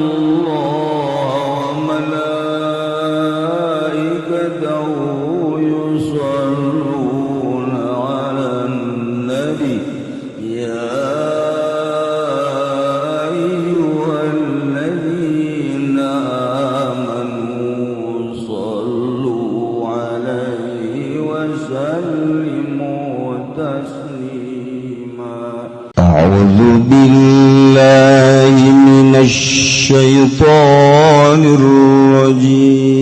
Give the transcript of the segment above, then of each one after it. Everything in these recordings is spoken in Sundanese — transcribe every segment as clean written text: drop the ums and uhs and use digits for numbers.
الله وملائكته يصلون على النبي يا أيها الذين آمنوا صلوا عليه وسلموا تسليما. أعوذ بالله من الشيطان الرجيم.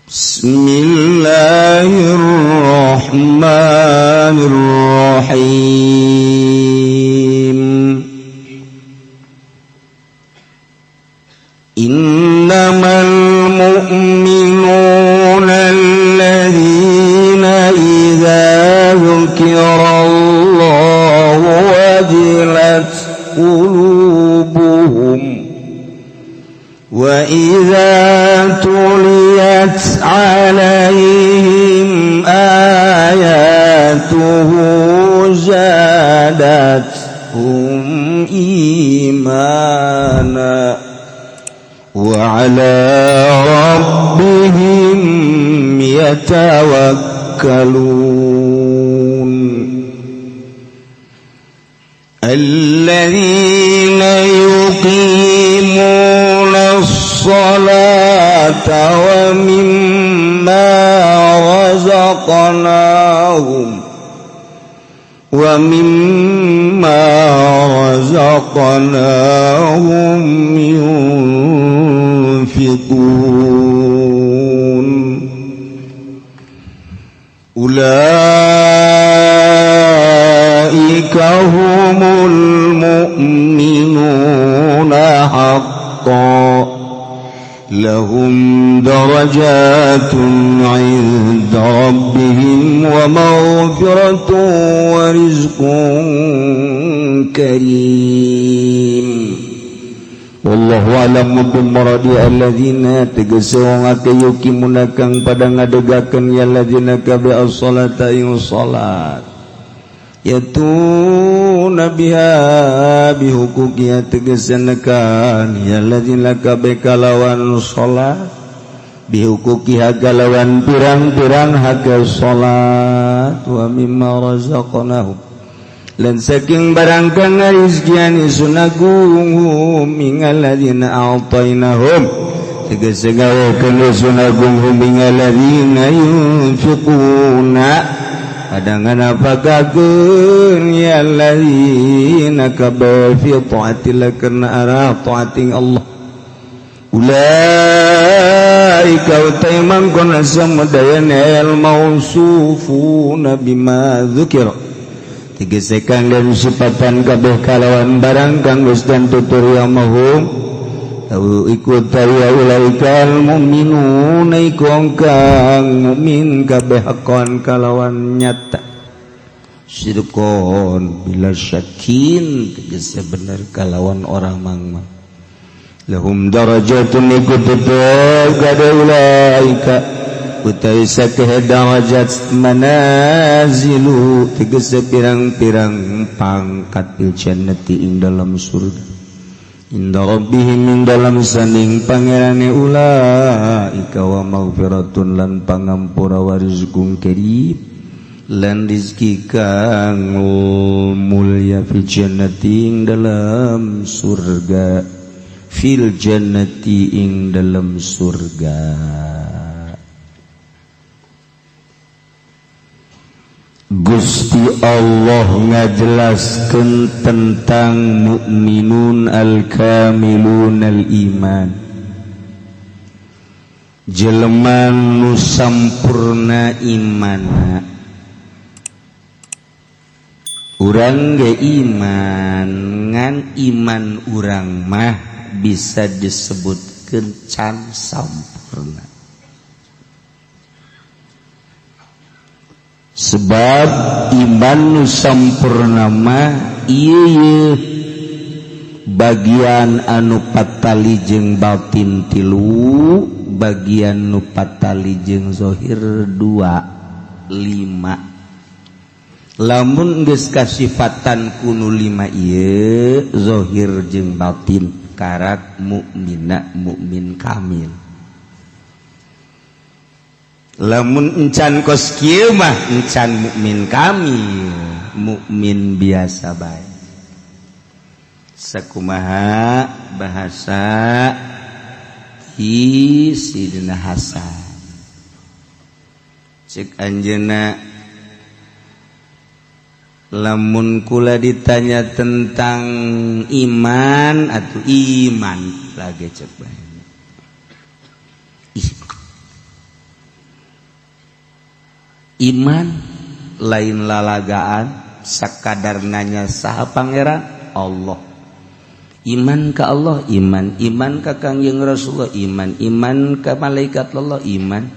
بسم الله الرحمن الرحيم. إنما المؤمنون الذين إذا ذكر الله وجلت قلوبهم وإذا تليت عليهم آياته زادتهم إيمانا وعلى ربهم يتوكلون. الذين يقيمون الصلاة ومما رزقناهم ينفقون. أولئك هم المؤمنون حقا، لهم درجات عند ربهم ومغفرة ورزق كريم. والله أعلم بمراده الذين tegese wong akeh يقيمون kang pada ngadegakeun ya الذين kabeh الصلاة ing salat، يأتون بها بحقوقها tegese nekan ya الذين kabeh kalawan salat، بحقوقها kalawan pirang-pirang hak salat، ومما رزقناهم lan saking barang kang ngarizkian isun agung هم ing الذين أعطيناهم tegese gawekeun isun agung هم ing الذين ينفقون padangan apakakeun ya الذين kabeh في طاعة الله karena arah taating Allah. أولئك utai mangkon samudayana الموصوفون بما ذكر tegese kang dan sifatan kabeh kalawan barang kang geus dan tutur ya mahum Tahu ikut ya أولئك المؤمنون iku kang mukmin kabeh حقا kalawan nyata، صدقا بلا شك tegese bener kalawan orang mangma. لهم درجات iku tetep kada أولئك utawi sakeh darajat، منازل tegese pirang-pirang pangkat، في الجنة ing dalam surga، عند ربهم ing dalam sanding pangerane أولئك، ومغفرة lan pangampura، ورزق كريم lan rizki kang mulya، في الجنة ing dalam surga، في الجنة ing dalam surga. Gusti Allah ngajelaskan tentang mukminun الكاملون الإيمان, jelema nu sampurna imana. Urang ge iman, ngan iman urang mah bisa disebut kencan sampurna, sebab iman nu sampurna mah ieu bagian anu patali jeung batin tilu, bagian nu patali jeung zohir dua, lima. Lamun geus kasifatan ku nu lima ieu, zahir jeung batin, karak mukmina, mukmin kamil. Lamun encan kos kieu mah encan mukmin kamil, mukmin biasa bae. Sakumaha bahasa ti Sidina Hasan, cek anjeunna, "Lamun kula ditanya tentang iman atau iman lagi," cek bae. Ih. Iman lain lalagaan, sakadar nanya saha Pangeran Allah. Iman ke Allah, iman, iman ke Kangjeng Rasulullah, iman, iman ke malaikat Allah, iman,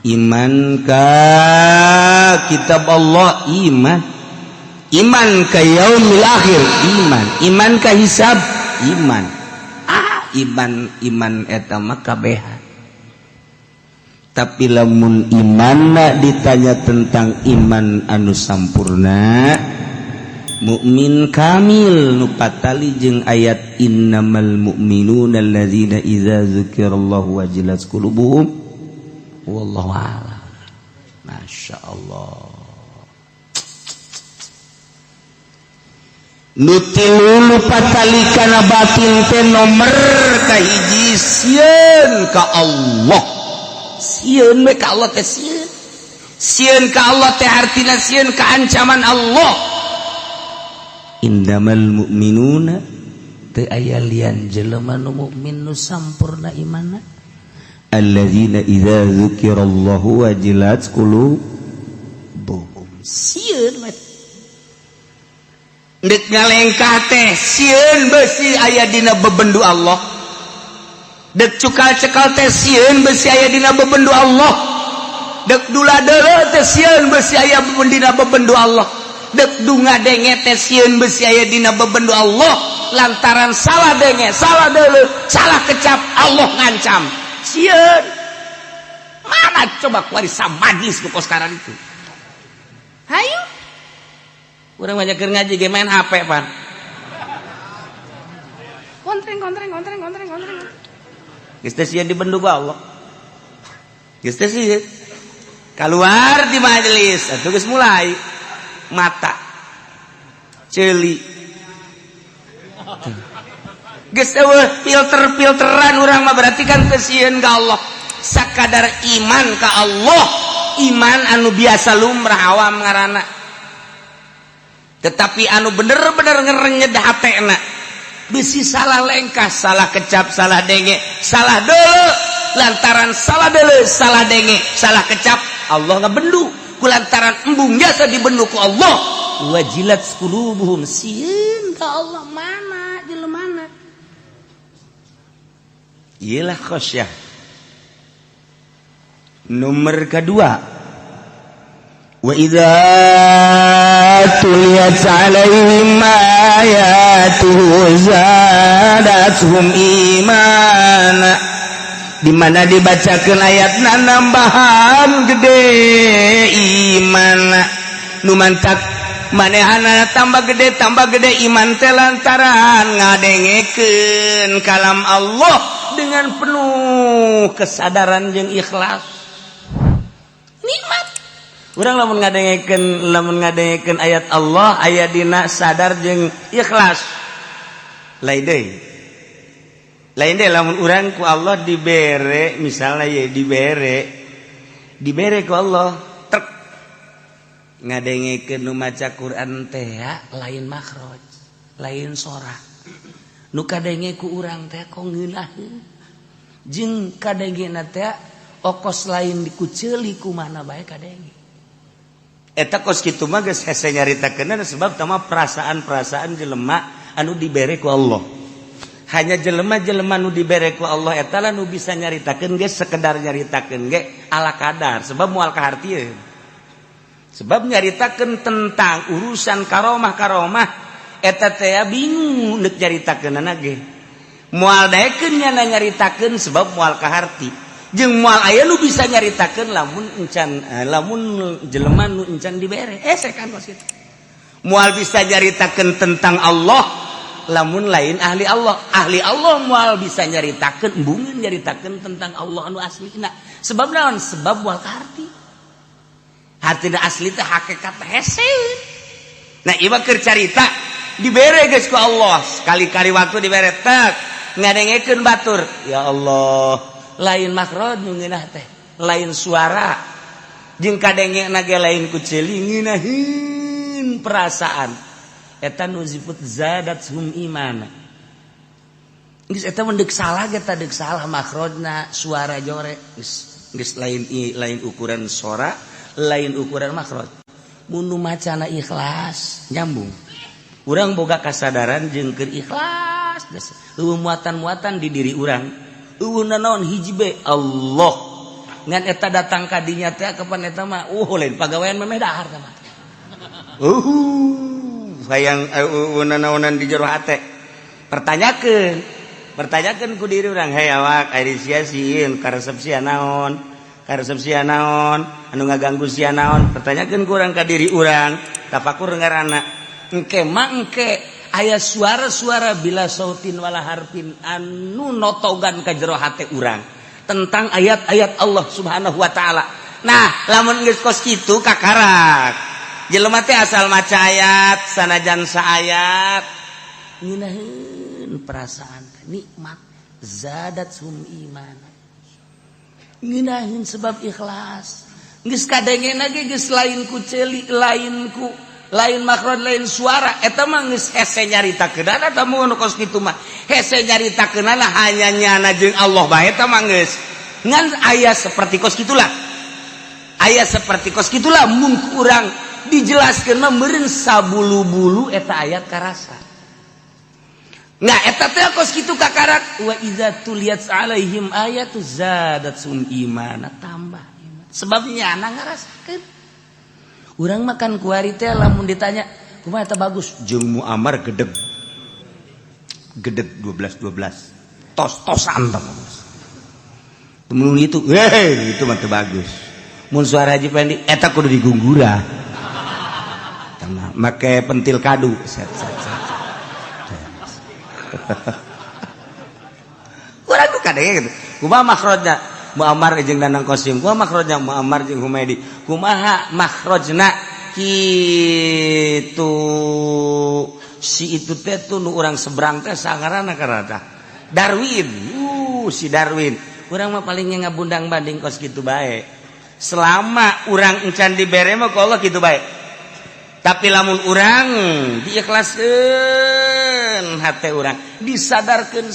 iman ke kitab Allah, iman, iman ke yaumil akhir, iman, iman ke hisab, iman. Ah, iman, iman eta mah kabehan. Tapi lamun iman ditanya tentang iman anu sampurna, mukmin kamil, nu patali jeung ayat innamal mu'minuna alladzina idza dzukirallahu wajilat qulubuhum, wallahu a'lam. Masya Allah. Nu tilu, nu patali kana batin teh, nomor kahiji sieun ka Allah. Sieun we ka Allah teh, sieun, sieun ka Allah teh artina sieun ka ancaman Allah. Innamal mu'minuna, teu aya lian jelema nu mukmin nu sampurna imanna, alladzina idza dzukirallahu wajilat qulubuhum. Sieun we. Ndek ngalengkah teh sieun besi aya dina bebendu Allah. Dek cukal cekal teh sieun besi aya dina bebendu Allah. Dek dula deuleu teh sieun besi aya dina bebendu Allah. Dek dunga denge teh sieun besi aya dina bebendu Allah, lantaran salah denge, salah deuleu, salah kecap, Allah ngancam. Sieun. Mana coba kuari samajlis nu sekarang itu? Hayu. Urang banyak keur ngaji ge main HP pan. Kontreng, kontreng, kontreng, kontreng, kontreng. Geus teh sieun dibendu ku Allah. Geus teh sieun. Keluar di majelis, atuh geus mulai mata ceuli. Geus eueuh filter-filteran urang mah, berarti kan kesieun ka Allah. Sakadar iman ka Allah, iman anu biasa lumrah awam ngaranna. Tetapi anu bener-bener ngerenyed hatena bisi salah lengkah, salah kecap, salah denge, salah deuleu. Lantaran salah deuleu, salah denge, salah kecap, Allah ngabendu. Kulantaran embung jasa dibendu ku Allah, wajilat qulubuhum, sieun ka Allah. Mana jelema mana? Iyalah khasyah. Nomor kedua, wa idza tuliyat alaihim ayatuhu zadatuhum imana. Di mana dibacakeun ayatna nambahan gede iman. Nu mantak manehana tambah gede, tambah gede iman teh lantaran ngadengekeun kalam Allah dengan penuh kesadaran jeung ikhlas. Nikmat urang lamun ngadengekeun ayat Allah aya dina sadar jeung ikhlas. Lain deui, lain deui lamun urang ku Allah dibere, misalnya ya dibere ku Allah trek ngadengekeun nu maca Quran teh, lain makhraj, lain sora nu kadenge ku urang teh, kok ngeunaheun jeung kadengena teh okos lain dikuceuli ku mana bae kadenge. Eta kos kitu mah geus hese nyaritakeun, sebab tama perasaan-perasaan jelema anu dibere ku Allah. Hanya jelema-jelema nu dibere ku Allah eta lah nu bisa nyaritakeun ge, sekedar nyaritakeun ge ala kadar, sebab moal kahartieun. Sebab nyaritakeun tentang urusan karomah-karomah eta teh bingung neuk nyaritakeunana ge. Moal daekeun nyana nyaritakeun sebab moal kaharti. Jeung moal aya nu bisa nyaritakeun lamun encan lamun jelema nu encan dibere. Hese kan kos kitu. Moal bisa nyaritakeun tentang Allah lamun lain ahli Allah. Ahli Allah moal bisa nyaritakeun, embungeun nyaritakeun tentang Allah anu aslina. Sebab naon? Sebab moal kaharti. Hartina asli teh hakikat hese. Nah, ieu mah keur carita dibere geus ku Allah. Sekali-kali waktu dibere tek ngadengekeun batur. Ya Allah, lain makhraj nu ngeunah teh, lain suara. Jeung kadengena ge lain ku ceuli, ngeunaheun perasaan. Eta nu disebut zadathum imana. Geus eta mah deuk salah ge deuk salah makhrajna suara jore. Geus geus lain lain ukuran sora, lain ukuran makhraj. Mun nu macana ikhlas nyambung. Urang boga kasadaran jeung keur ikhlas geus eueuh muatan-muatan di diri urang. Eueuh nanaon hiji be Allah. Ngan eta datang ka dinya teh kapan eta mah lain pagawean memeh dahar tah mah. Hayang eueuh nanaonan di jero hate. Pertanyakeun, pertanyakeun ku diri urang, hei awak ari sia sieun karesep sia naon? Karesep sia naon? Anu ngaganggu sia naon? Pertanyakeun ku urang ka diri urang, tafakur ngaranna. Engke mah engke aya suara-suara bila sautin wala harfin anu notogan ka jero hate urang tentang ayat-ayat Allah Subhanahu wa taala. Nah, lamun geus kos kitu kakarak. Jelema teh asal maca ayat sanajan saayat ngeunaheun perasaan nikmat zadathum imana. Ngeunaheun sebab ikhlas. Geus kadengena ge geus lain ku ceuli, lain ku lain makhraj, lain suara. Eta mah geus hese nyaritakeunana eta mun kos kitu mah. Hese nyaritakeunana hanya nyana jeung Allah bae eta mah geus. Ngan aya seperti kos kitulah. Aya seperti kos kitulah mun ku urang dijelaskeun mah meureun sabulu-bulu eta ayat karasa. Nah, eta teh kos kitu kakarak wa iza tuliyat alaihim ayatu zadatsum imana, tambah iman. Sebab nyana ngarasakeun. Urang makan kuari teh lamun ditanya, kumaha eta bagus? Jeung Muammar gedeg. Gedeg 12 12. Tos-tosan tah bagus. Mun itu, heh, itu mah teu bagus. Mun suara Haji Pendi eta kudu digunggura. Tah make pentil kadu. Set set set. Urang tuh kadenge gitu. Kumaha makhrajna Muammar jeung Danang Qasim? Kumaha makhrajna Muammar jeung Humaidi? Kumaha makhrajna kitu si itu teh tuh nu urang seberang teh sangarana karata Darwin. Si Darwin. Urang mah palingnya ngabundang banding kos kitu bae. Selama urang encan dibere mah ku Allah kitu bae. Tapi lamun urang diikhlaskeun hate urang, disadarkeun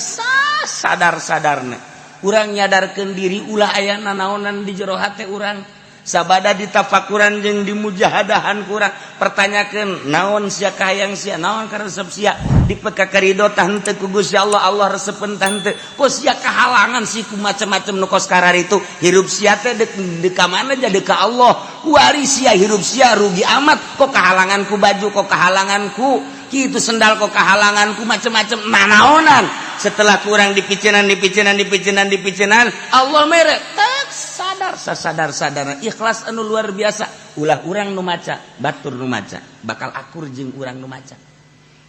sadar-sadarna. Urang nyadarkeun diri ulah aya nanaonan di jero hate urang. Sabada ditafakuran jeung dimujahadahan kurang pertanyakeun naon sia kahayang sia, naon karesep sia, dipeka karido tah henteu ku Gusti Allah, Allah resepeun tah henteu. Kok sia kahalangan sih ku macam-macam nu kos kararitu, hirup sia teh deuk deuk ka mana jadi ka Allah. Kuari sia hirup sia rugi amat, kok kahalangan ku baju, kok kahalangan ku kitu sendal, kok kahalangan ku macam-macam nanaonan. Setelah kurang dipicenan dipicenan dipicenan dipicenan, Allah mere tak sadar sasadar sadar ikhlas anu luar biasa. Ulah urang nu maca, batur nu maca bakal akur jeung urang nu maca.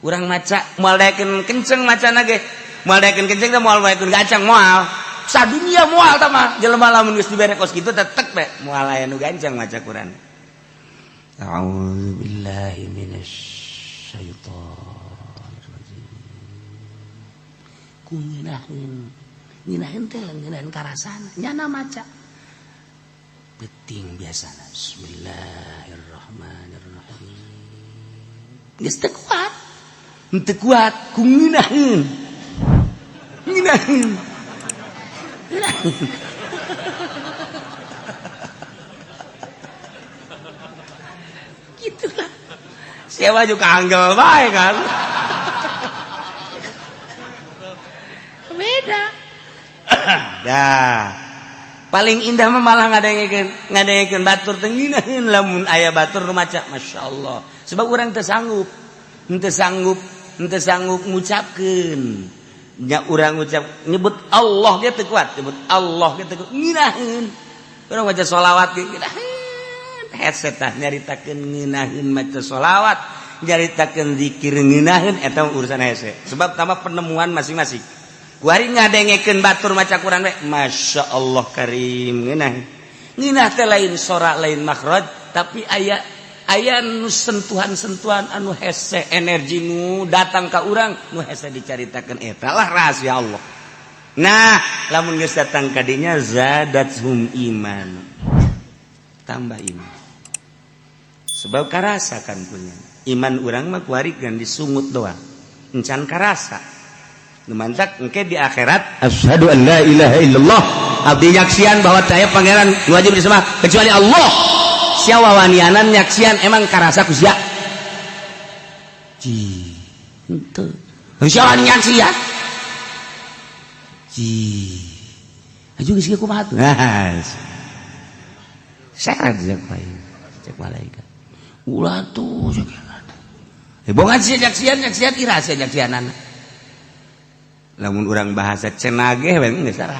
Urang maca moal daekeun kenceng macana ge, moal daekeun kenceng teh, moal daekeun gancang, moal sadunia moal tah mah jelema lamun geus dibere kos kitu tetep be moal aya nu gancang maca Quran. A'udzubillahi minasyaitonir rajim. Ku ngeunaheun ngeunaheun teh ngeunaheun karasana nyana maca penting biasana bismillahirrahmanirrahim geus teu kuat, teu kuat ku ngeunaheun ngeunaheun ngeunaheun gitulah. Siapa juga anggel bae kan beda. Dah paling indah mah malah ngadengekeun ngadengekeun batur teh ngeunaheun lamun aya batur nu maca masyaallah. Sebab urang teu sanggup, henteu sanggup, henteu sanggup ngucapkeun. Nya urang ucap nyebut Allah ge teu kuat, nyebut Allah ge teu kuat. Ngeunaheun. Urang maca sholawat ge ngeunaheun. Hese tah nyaritakeun ngeunaheun maca sholawat, nyaritakeun zikir ngeunaheun eta urusan hese. Sebab tambah penemuan masing-masing. Kuari ngadengekeun batur maca Quran we, Masya Allah karim ngeunah. Ngeunah teh lain sora lain makhraj, tapi aya aya nu sentuhan-sentuhan anu hese energi nu datang ka urang nu hese dicaritakeun eta lah rahasia Allah. Nah, lamun geus datang ka dinya zadathum iman. Tambah iman. Sebab karasa kan punya. Iman urang mah kuari kan disungut doang. Encan karasa. Nu mantak engke di akhirat asyhadu an la ilaha illallah. Abdi nyaksian bahwa saya pangeran wajib disembah kecuali Allah. Sia wawanianan nyaksian emang karasa ku sia. Ji. Henteu. Sia wani nyaksian. Ji. Aju geus kieu kumaha tuh? Nah. Seret cek cek malaikat. Ulah tuh cek. Bongan sia nyaksian nyaksian ira sia nyaksianana. Lamun urang bahasa cenageh we geus sarah.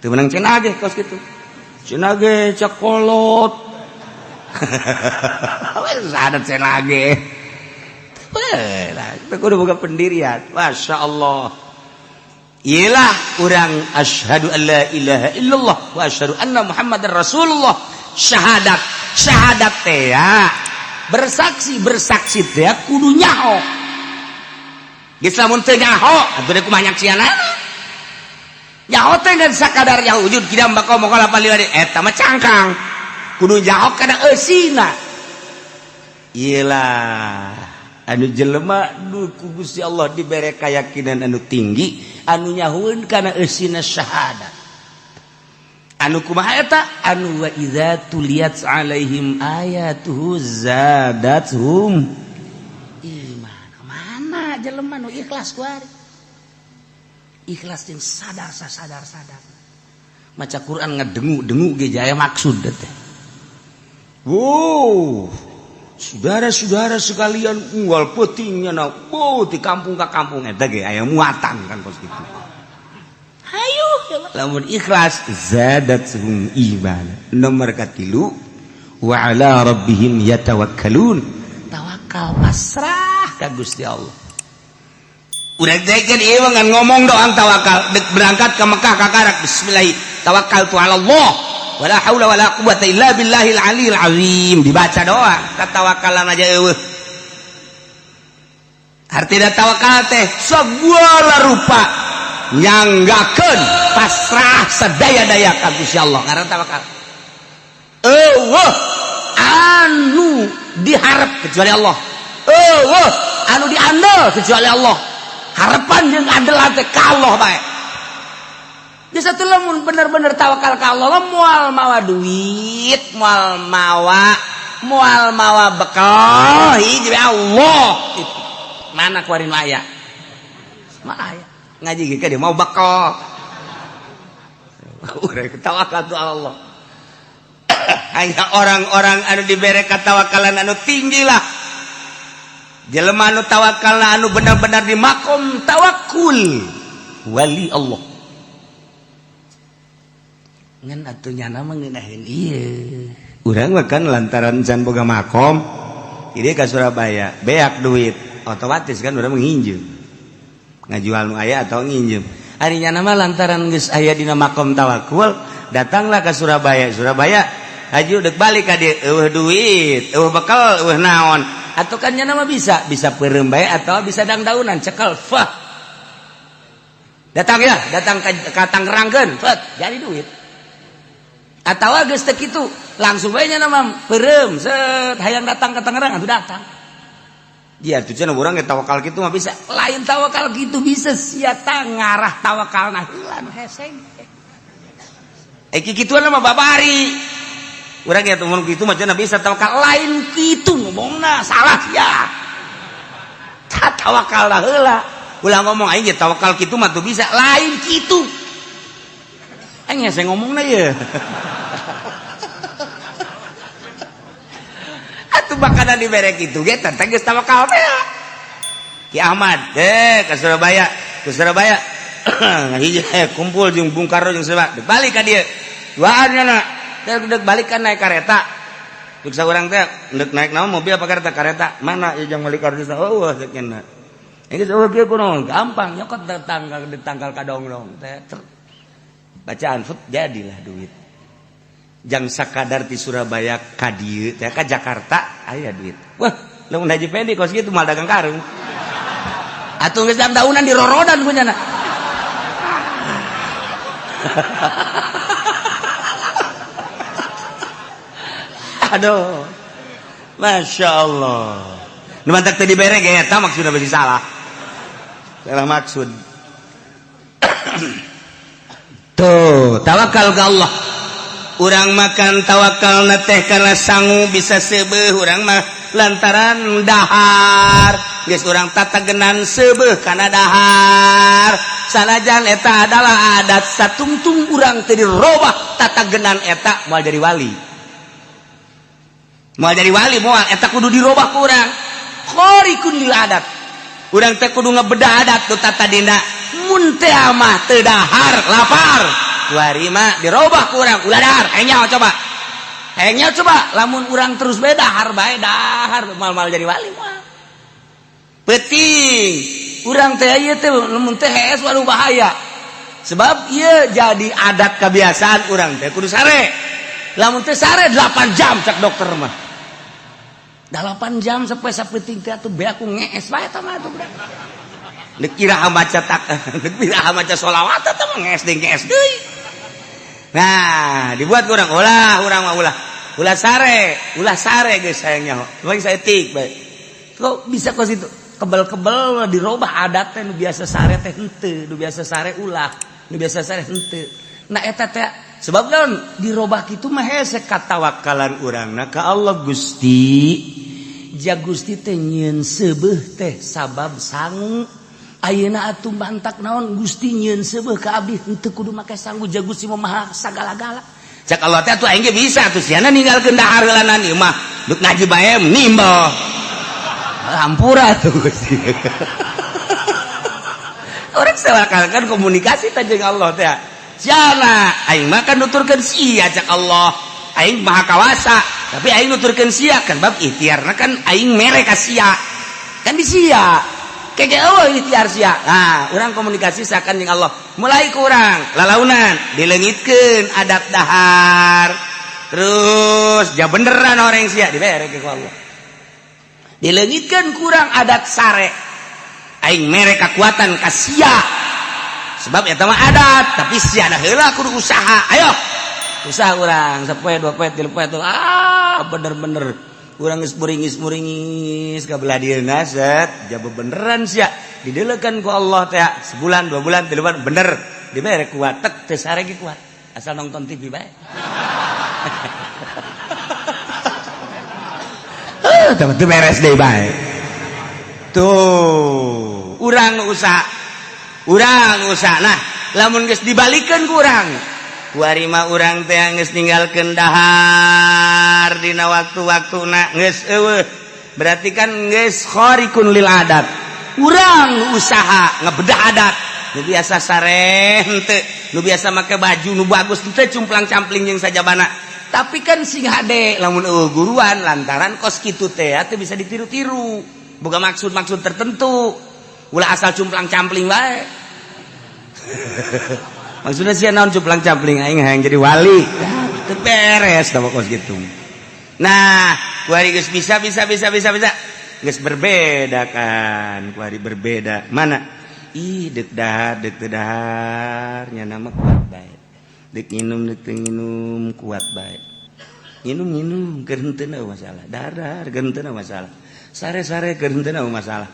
Teu meunang cenageh kos kitu. Cenageh cek kolot. Ada cenageh. Weh, itu kudu boga pendirian. Masya Allah. Iyalah urang asyhadu an la ilaha illallah wa asyhadu anna Muhammadar Rasulullah. Syahadat, syahadat teh ya. Bersaksi, bersaksi teh kudu nyaho. Geus lamun teu nyaho, atuh deui kumaha nyaksianana? Nyaho teh ngan sakadar ya wujud kidam bako mokola paliwari eta mah cangkang. Kudu nyaho kana eusina. Iyalah anu jelema nu ku Gusti Allah dibere keyakinan anu tinggi anu nyahueun kana eusina syahadat. Anu kumaha eta? Anu wa idza tuliyat alaihim ayatuhu zadathum iman. Mana jelema nu ikhlas kuari? Ikhlas jeung sadar sadar sadar. Maca Quran ngedengu-dengu ge jaya maksud teh. Wow, saudara-saudara sekalian unggal peutingnya na, wow, di kampung ke kampung eta ge aya muatan kan kos kitu. Hayu, lamun ikhlas zadathum iman. Nomor katilu wa ala rabbihim yatawakkalun. Tawakal pasrah ka Gusti Allah. Udah dekeun ieu mah ngan ngomong doang tawakal, dek berangkat ke Mekah kakarak bismillah tawakkaltu ala Allah wala haula wala quwata illa billahil aliyil azim dibaca doa katawakalan aja eueuh. Artina tawakal teh segala rupa nyanggakeun pasrah sadaya-daya ka Gusti Allah ngaran tawakal. Eueuh anu diharap kecuali Allah. Eueuh anu diandel kecuali Allah. Harapan jeung andel teh ka Allah bae. Di satu lamun bener-bener tawakal ka Allah moal mawa duit, moal mawa bekal, hiji Allah. Itu. Mana kuarin aya? Mana aya? Ngaji ge dia mau bekal. Urang tawakal tu Allah. Hanya orang-orang anu dibere katawakalan anu tinggi lah. Jelema anu tawakal anu benar-benar di makom tawakul wali Allah. Ngan atuh nyana mah ngeunaheun ieu. Urang mah kan lantaran can boga makom, ini ke Surabaya, beak duit, otomatis kan urang nginjem. Ngajual nu aya atau nginjem. Ari nyana mah lantaran geus aya dina makom tawakul, datanglah ke Surabaya. Surabaya haju dek balik ka dieu, eueuh duit, eueuh bekal, eueuh naon. Atau kan nyana mah bisa, bisa peureum bae atau bisa dangdaunan cekel, fah. Datang ya, datang ke Tangerangkeun, fet, jadi duit. Atau geus teu kitu, langsung bae nya mah peureum, set hayang datang ke Tangerang atuh datang. Dia tuh cenah urang ge tawakal kitu mah bisa. Lain tawakal kitu bisa sia ngarah tawakalna heula nu hese. Eh kikituan mah babari. Urang ge mun kitu mah cenah bisa tawakal lain kitu ngomongna salah sia. Tawakal heula. Ulah ngomong aing ge tawakal kitu mah tuh bisa lain kitu. Aing hese ngomongna ye. Atuh makanan dibere kitu ge teh geus tawakal teh. Ki Ahmad deh ke Surabaya. Ke Surabaya ngahiji kumpul jeung Bung Karno jeung siapa, dek balik ka dieu duaan nya, dek balik kan naik kareta. Dek saurang teh dek naik naon, mobil apa kereta? Kareta mana ya jang balik kareta? Oh, wah, cek nya ini, oh, kieu kuno gampang nyokot tanggal di tanggal kadonglong teh bacaan fut, jadilah duit jang sakadar ti Surabaya ka dieu teh ka Jakarta aya duit. Wah, lamun Haji Pendi kos kitu mal dagang karung atuh, geus daunan di rorodan punya. Aduh, Masya Allah. Nu mantak teu dibere ge eta maksudna bisi salah, salah maksud. Tuh, tawakal ke Allah. Urang makan tawakal teh karena sangu bisa seubeuh urang mah lantaran dahar. Geus urang tatagenan seubeuh kana dahar, sanajan eta adalah adat. Satungtung urang teu dirobah tatagenan eta, moal jadi wali, moal jadi wali, moal. Eta kudu dirobah ku urang, khariqun lil adat. Urang teh kudu ngebedah adat nu tatadina mun teh mah teu dahar lapar. Kuari mah dirobah ku urang, ulah dahar. Hayang nyaho coba, hayang nyaho coba, lamun urang terus bae dahar bae dahar, mal-mal jadi wali, moal. Penting urang teh ieu teh, lamun teh hees, waduh, bahaya. Sebab ieu jadi adat kebiasaan urang teh kudu sare. Lamun teh sare 8 jam cek dokter mah, 8 jam sampai sapeting teh atuh beak ku ngees bae eta mah atuh budak. Deuk iraha maca tak, deuk iraha maca sholawat eta mah ngees deui, ngees deui. Nah, dibuat kurang ulah, urang mah ulah. Ulah sare, ulah sare geus hayang nyaho. Paling saeutik bae. Kok bisa kos itu? Kebel-kebel dirobah adat teh, nu biasa sare teh henteu, nu biasa sare ulah, nu biasa sare henteu. Nah, eta teh sebab naon dirobah kitu mah hese katawakalan urangna ka Allah. Gusti, ja Gusti teh nyieun seubeuh teh sabab sangu. Ayeuna atuh mantak naon Gusti nyieun seubeuh ka abdi henteu kudu make sangu, ja Gusti mah maha sagala-gala. Cek Allah teh atuh aing ge bisa atuh siana ninggalkeun dahar heulanan ieu mah, duk ngaji bae nimbel. Hampura tuh Gusti. Urang kan komunikasi teh jeung Allah teh. Siana aing mah kan nuturkeun sia, cek Allah. Aing maha kawasa, tapi aing nuturkeun sia kan bab ikhtiarna kan aing mere ka sia. Kan di sia. Keke eueuh ikhtiar sia. Nah, urang komunikasi sakan jeung Allah. Mulai kurang lalaunan dileungitkeun adat dahar. Terus ja beneran orang sia dibere ku Allah. Dileungitkeun kurang adat sare. Aing mere kekuatan ka sia. Sebab eta mah adat, tapi sia dah heula kudu usaha. Ayo. Usaha urang sapoe, dua poe, tilu poe tuh, ah, bener-bener urang geus muringis-muringis ka belah dieu set, ja beneran sia dideulekeun ku Allah teh sebulan, 2 bulan, 3 bulan, bener dibere kuat tek, teu sare ge kuat asal nonton TV bae. Teu beres deui bae. Tuh, urang usaha, urang usaha. Nah, lamun geus dibalikeun ku urang kuari mah, urang teh geus ninggalkeun dahar dina waktu-waktuna geus eueuh, berarti kan geus khariqun lil adat. Urang usaha ngebedah adat, nu biasa sare henteu, nu biasa make baju nu bagus henteu, cumplang-campling jeung sajabana. Tapi kan sing hade lamun eueuh guruan, lantaran kos kitu teh teu bisa ditiru-tiru, boga maksud-maksud tertentu. Ulah asal cumplang-campling bae. Maksudnya sih naon cumplang campling? Aing hayang jadi wali. Teu beres tah kos gitu. Nah, kuari geus bisa bisa bisa bisa bisa geus berbeda kan, kuari berbeda. Mana ih, deuk dahar deuk teu dahar nya nama kuat bae, deuk nginum deuk teu nginum kuat bae, nginum nginum keur henteu masalah, dahar dahar keur henteu masalah, sare sare keur henteu masalah.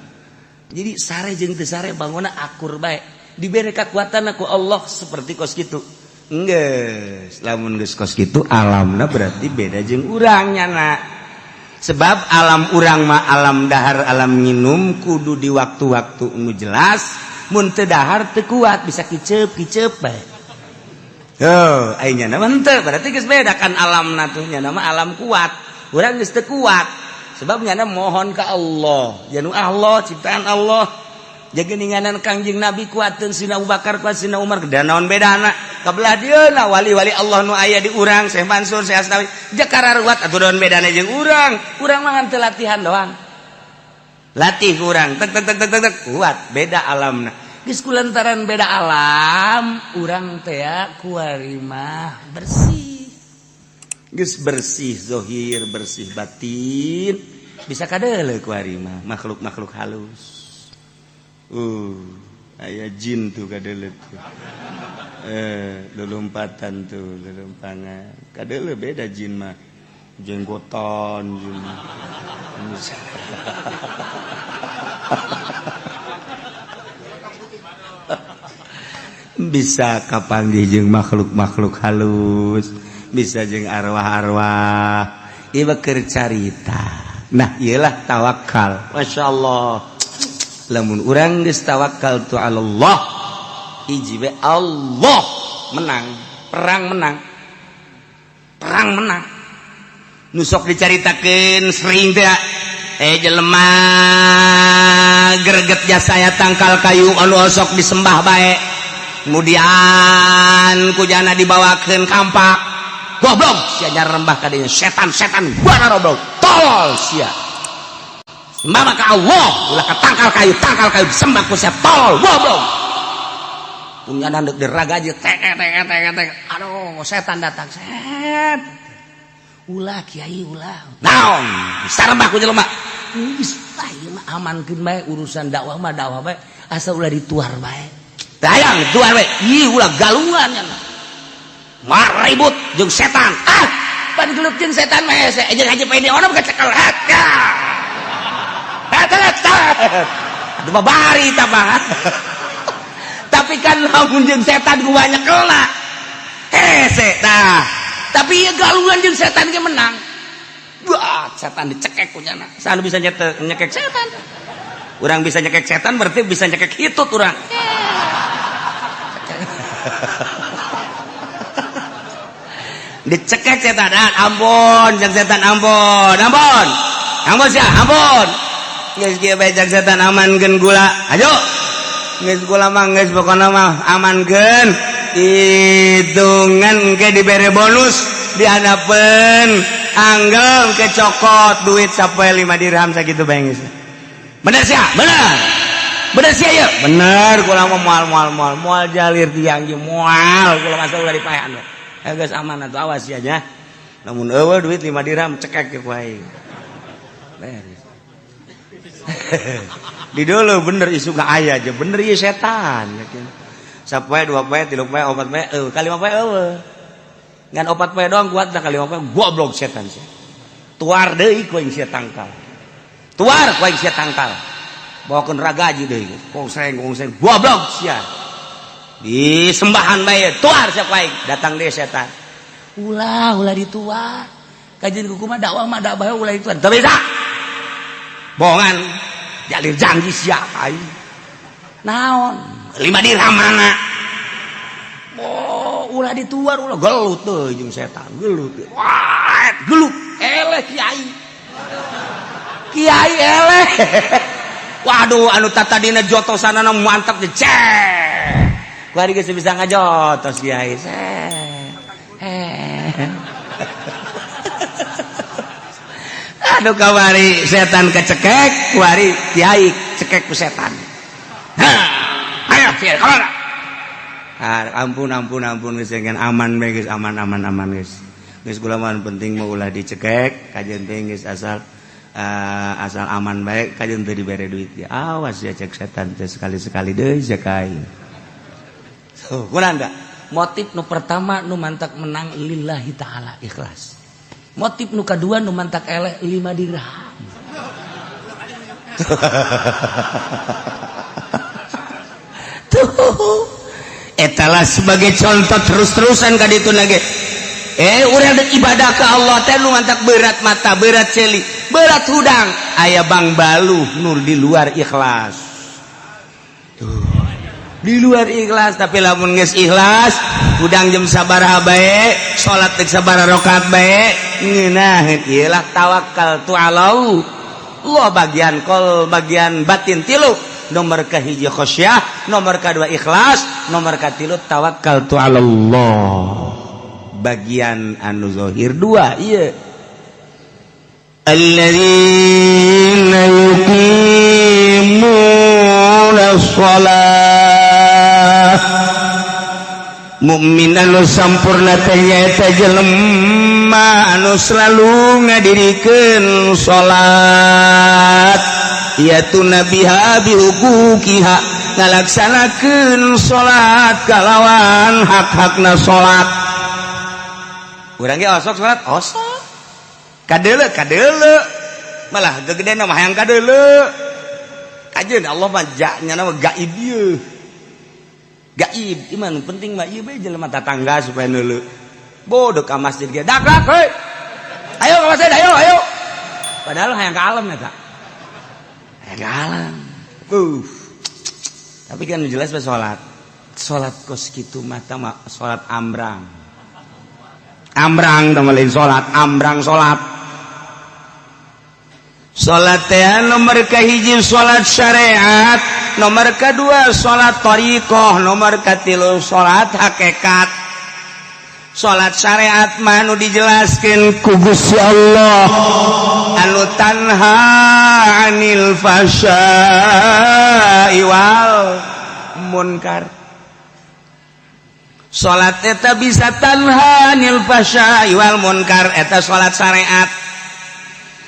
Jadi sare jeung teu sare bangunna akur bae, diberi kekuatan aku Allah seperti kos gitu. Geus lamun geus kos gitu alamna, berarti beda jeung urang nyana. Sebab alam urang mah alam dahar, alam minum kudu di waktu-waktu nu jelas. Mun teu dahar teu kuat, bisa kiceup kiceup bae. Oh, aing nyana mah henteu, berarti geus beda kan alamna tuh. Nyana mah alam kuat, urang geus teu kuat. Sebab nyana mohon ka Allah, janu Allah ciptaan Allah. Jageninganan Kangjeng Nabi kuateun Sina Abu Bakar kuat Sina Umar dan naon bedana kabelah dieuna wali-wali Allah nu aya di urang Syekh Mansur Syekh Asnawi jakara ruwat atuh naon bedana jeung urang urang mah ngan teu latihan doang latih urang tek tek tek tek tek kuat beda alamna geus kulantaran beda alam urang teh kuari mah bersih geus bersih zohir bersih batin bisa kadeuleu kuari mah makhluk-makhluk halus. Aya jin tuh kadeuleu tuh. Lulumpatan tuh, lulumpangan. Kadeuleu beda jin mah. Jenggotan jin. Bisa kapanggih jeung makhluk-makhluk halus, bisa jeung arwah-arwah. Ieu keur carita. Nah, ieulah tawakal. Masya Allah. Lamun urang geus tawakal tu Allah, hiji we Allah menang, perang menang. Perang menang. Nu sok dicaritakeun sering teh jelema greget jasa ya tangkal kayu anu osok disembah bae. Kemudian kujana dibawakeun kampak. Goblok sia nyarembah ka dinya setan-setan buana roblok. Tolol sia. Mama ka Allah ulah ka tangkal kayu disembah ku sia tolol goblok. Punya deuk diraga aja tek tek tek tek. Aduh, setan datang. Set. Ulah kiai ulah. Naon? Sarembah ku jelema. Geus ah ieu mah amankeun bae urusan dakwah mah dakwah bae asa ulah dituar bae. Dayang tuar bae. Ih ulah galungan nya. Maribut jeung setan. Ah, pan gelut jeung setan mah hese. Jeung haji pede ono kecekel. Aduh babari tah. Tapi kan lamun jeung setan ku banyak kena. Hese tah. Tapi ieu galungan jeung setan ge menang. Wah, setan dicekek ku nyana. Saha bisa nyekek setan? Urang bisa nyekek setan berarti bisa nyekek hitut urang. Dicekek setan, ah, ampun, jeung setan ampun, ampun. Ampun sia, ampun. Geus kieu bae jeung setan amankeun gula. Ayo. Geus gula mah geus pokona mah amankeun. Hitungan engke dibere bonus dihanapeun anggel ke cokot duit sampai 5 dirham sakitu bae geus. Bener sia? Bener. Bener sia ieu? Bener kula mah moal moal moal moal jalir tiang ge moal kula masa ulah dipaehan. Geus aman atuh awas sia nya. Lamun eueuh duit 5 dirham cekek ku aing. Beres. Di dulu bener isu ka aya aja bener ieu setan. Sapoe 2 poe 3 poe 4 poe eueuh ka 5 poe eueuh. Ngan 4 poe doang kuat dah ka 5 poe goblok setan sia. Tuar deui ku aing sia tangkal. Tuar ku aing sia tangkal. Bawakeun ragaji deui. Kongseng kongseng goblok sia. Disembahan bae tuar sia ku aing datang deui setan. Ulah ulah dituar. Kajian kuku mah dakwah mah dakwah ulah dituar. Teu bisa. Bohongan jalir janji sia aing. Naon? 5 dirham mana? Oh, ulah dituar ulah gelut teuing jeung setan, gelut. Wah, gelut. Eleh kiai. Kiai eleh. Waduh, anu tatadina jotosanana mantap teh. Cek. Kuari geus bisa ngajotos kiai. Aduh kawari setan kecekek, kuari kiai cekek ku setan. Hah, ayo kiai kamana? Ah, ampun ampun ampun geus aman bae geus aman aman aman geus. Geus kula mah penting mah ulah dicekek, kajeun teh geus asal asal aman bae kajeun teu dibere duit ya. Awas ya cek setan teh sekali-sekali deui cek aing. So, kurang enggak? Motif nu pertama nu mantak menang lillahi ta'ala ikhlas. Motif nu kadua nu mantak eleh 5 dirham. Tuh. Etalah sebagai contoh terus-terusan ka ditu lagi. Urang deuk ibadah ka Allah teh nu mantak berat mata, berat celi, berat hudang. Aya bang baluh nur di luar ikhlas. Tuh. Di luar ikhlas tapi lamun geus ikhlas hudang jam sabaraha bae salat deuk sabaraha rakaat bae ngeunaheun ieu lah tawakal tu Allah. Allah bagian kol bagian batin tilu Nomor kahiji khasyah, nomor kedua ikhlas, nomor katilu tawakal tu Allah. Bagian anu zahir dua iya. Alladzina yuqimuna shalah. Mukmin anu sampurna teh nyaeta jelema anu selalu ngadirikeun salat, yatuna biha bihuquqiha, ngalaksanakeun salat kalawan hak-hakna salat. Urang ge osok salat, osok. Kadeuleu, kadeuleu. Malah gegedena mah hayang kadeuleu. Kajeun Allah mah nya mah gaib ieu. Gaib, iman penting mah ieu bae jelema tatangga supaya neuleu. Bodoh ka masjid ge dak dak heuy. Ayo ke masjid, ayo, ayo. Padahal hayang ka alam eta. Hayang ka alam. Tapi kan jelas bae salat. Salat kos kitu mah mah salat ambrang. Ambrang teh lain salat, ambrang salat. Salat teh nomor kahiji salat syariat, nomor kedua salat thariqah, nomor katilu salat hakikat. Salat syariat mah anu dijelaskeun ku Gusti Allah, anu tanha anil fahsya'i wal munkar. Salat eta bisa tanha anil fahsya'i wal munkar, eta salat syariat.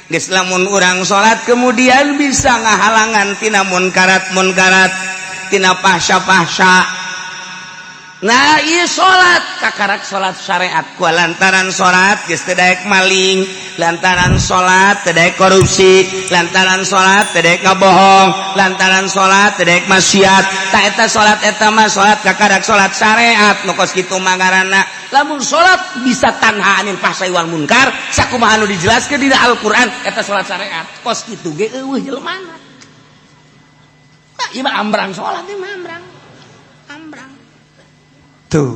Geus lamun urang salat kemudian bisa ngahalangan tina munkarat munkarat, tina fahsya-fahsya. Nah, ieu salat kakarak salat syariat ku lantaran salat geus teu daek maling, lantaran salat teu daek korupsi, lantaran salat teu daek ngabohong, lantaran salat teu daek maksiat. Tah, eta salat eta mah salat kakarak salat syariat nu kos kitu mah ngaranna. Lamun salat bisa tanha anil fahsya'i wal munkar sakumaha anu dijelaskeun dina Al-Qur'an, eta salat syariat. Kos kitu ge eueuh jelemana. Nah, ieu mah ambrang salat, ieu mah ambrang. Ambrang. Tuh.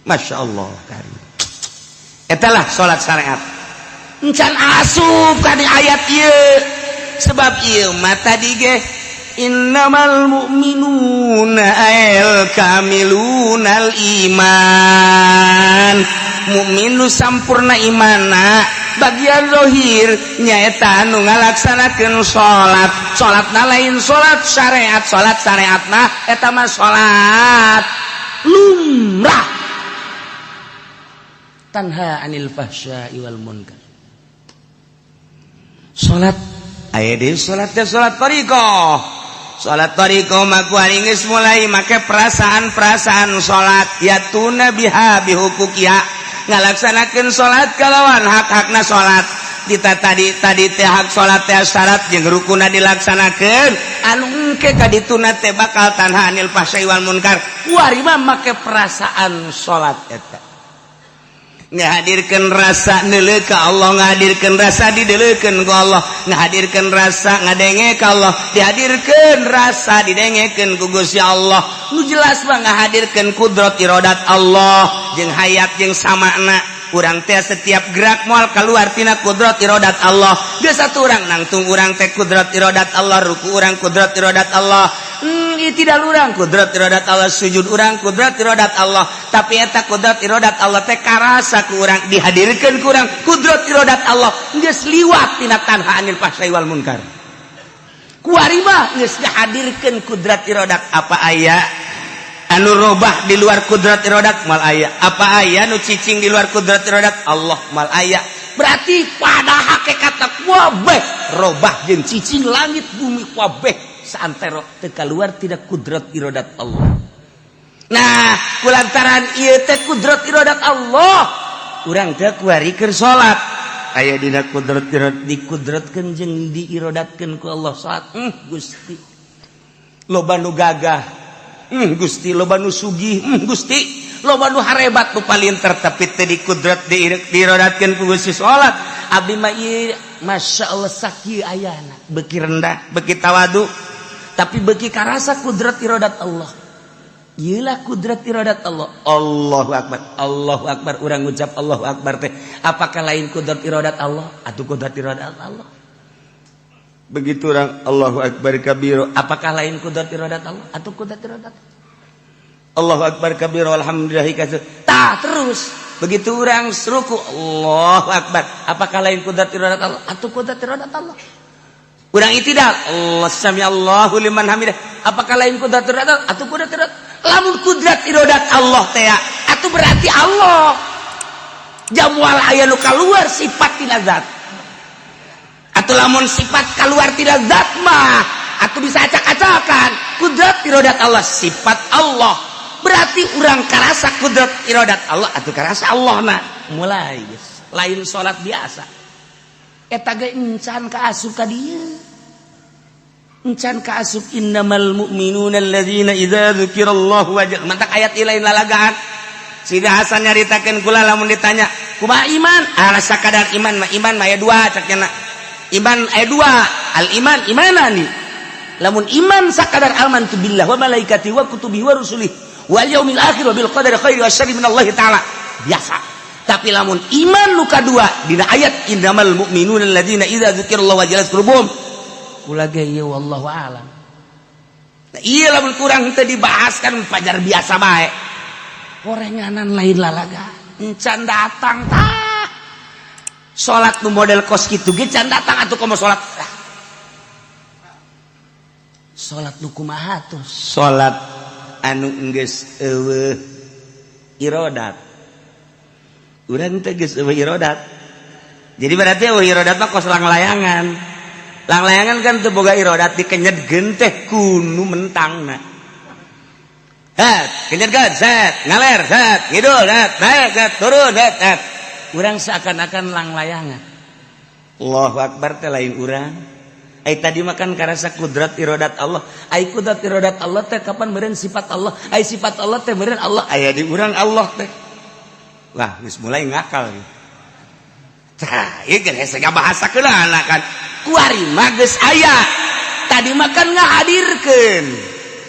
Masya Allah karim. Etalah salat syariat. Encan asup ka di ayat ieu. Sebab ieu mah tadi ge innamal mu'minuna al kamilunal iman. Mukmin nu sampurna imana bagian zahir nyaeta anu ngalaksanakeun salat. Salatna lain salat syariat, salat syariatna eta mah salat lumrah, tanha anil fahsya'i wal munkar. Salat aya deui, salat teh salat thariqah. Salat thariqah mah ku geus mulai make perasaan-perasaan salat, yatuna biha bihuquqiha, ngalaksanakeun salat kalawan hak-hakna salat. Dita tadi tadi teh hak salat teh syarat jeung rukuna dilaksanakeun, anu engke ka dituna teh bakal tanha anil fahsya'i wal munkar. Kuari mah make perasaan salat eta. Ngahadirkeun rasa neuleuh ka Allah, ngahadirkeun rasa dideuleukeun ku Allah, ngahadirkeun rasa ngadenge ka Allah, dihadirkeun rasa didengekeun ku Gusti Allah. Nu jelas mah ngahadirkeun kudrat iradat Allah jeung hayat jeung samakna. Urang teh setiap gerak moal keluar tina kudrat iradat Allah. Geus satu urang nangtung urang teh kudrat iradat Allah, ruku urang kudrat iradat Allah. Tidak urang kudrat iradat Allah, sujud urang kudrat iradat Allah. Tapi eta kudrat iradat Allah teh karasa ku urang, dihadirkeun ku urang kudrat iradat Allah, geus liwat tina tanha anil fahsya'i wal munkar. Kuari mah geus dihadirkeun kudrat iradat. Apa aya anu robah di luar kudrat iradat? Mal aya. Apa aya nu cicing di luar kudrat iradat Allah? Mal aya. Berarti pada hakikat kabeh robah jeung cicing, langit bumi kabeh saantero teu keluar tina kudrat iradat Allah. Nah, kulantaran ieu teh kudrat iradat Allah, urang teh kuari keur salat aya dina kudrat iradat. Dikudratkeun jeung diirodatkeun ku Allah salat. Gusti, loba nu gagah, Gusti, loba nu sugih, Gusti, loba nu harebat, nu palinter, tapi teu dikudrat diirodatkeun ku Gusti salat. Abdi mah ieu, Masya Allah, sakieu ayana. Beki rendah, beki tawadu. Tapi beki karasa kudrat iradat Allah. Iyalah kudrat iradat Allah. Allahu Akbar, Allahu Akbar. Urang ngucap Allahu Akbar teh apakah lain kudrat iradat Allah atau kudrat iradat Allah? Begitu orang Allahu akbar kabiro, apakah lain kudrat iradat Allah atau kudrat iradat Allahu akbar kabiro, alhamdulillah kasir. Tah, terus begitu orang ruku, Allahu akbar, apakah lain kudrat iradat Allah atau kudrat iradat Allah? Urang itidal, Allah sami Allahu liman hamidah, apakah lain kudrat iradat Allah atau kudrat iradat? Lamun kudrat iradat Allah teh atau berarti Allah jamual aya nu keluar sifat tina zat. Atau lamun sifat keluar tidak zat mah atau bisa acak-acakan. Kudrat irodat Allah sifat Allah, berarti urang karasa kudrat irodat Allah atau karasa Allah. Nah, mulai guys, lain salat biasa. Eta ge encan ka asup ka dieu, encan ka asup innamal mu'minuna alladzina idza dzukirallahu wajah. Mantak ayat lain lalagaan. Sidi Hasan nyaritakeun kula, lamun ditanya kumaha iman, ah, sakadar iman mah, iman mah aya dua, cak nya. Iman aya dua, al iman imanani. Lamun iman sakadar amantu billah wa malaikati wa kutubi wa rusulih wal yaumil akhir wa bil qadari khairi wa syarri minallahi ta'ala, biasa. Tapi lamun iman nu kadua dina ayat innamal mu'minuna alladzina idza dzukirallahu wajilat qulubuhum, kula ge ieu wallahu alam. Nah, iya, lamun kurang teu dibahas kan pajar biasa bae, orenganan, lain lalaga. Encan datang tah salat nu model kos kitu ge can datang. Atuh komo salat, salat nu kumaha tuh? Salat anu geus eueuh irodat. Urang teh geus eueuh irodat, jadi berarti eueuh irodat mah kos langlayangan. Langlayangan kan teu boga irodat, dikenyetkeun teh kunu mentangna. Het, kenyetkeun, set, ngaler, set, ngidul, set, naik, set, turun, set, set. Urang seakan-akan langlayangan. Allahu akbar teh lain urang. Ai tadi makan karasa kudrat irodat Allah. Ai kudrat irodat Allah teh kapan meureun sifat Allah? Ai sifat Allah teh meureun Allah aya di urang Allah teh. Wah, geus mulai ngakal. Tah, ieu geus hese bahasa keula kan. Kuari mah geus aya. Tadi makan ngahadirkeun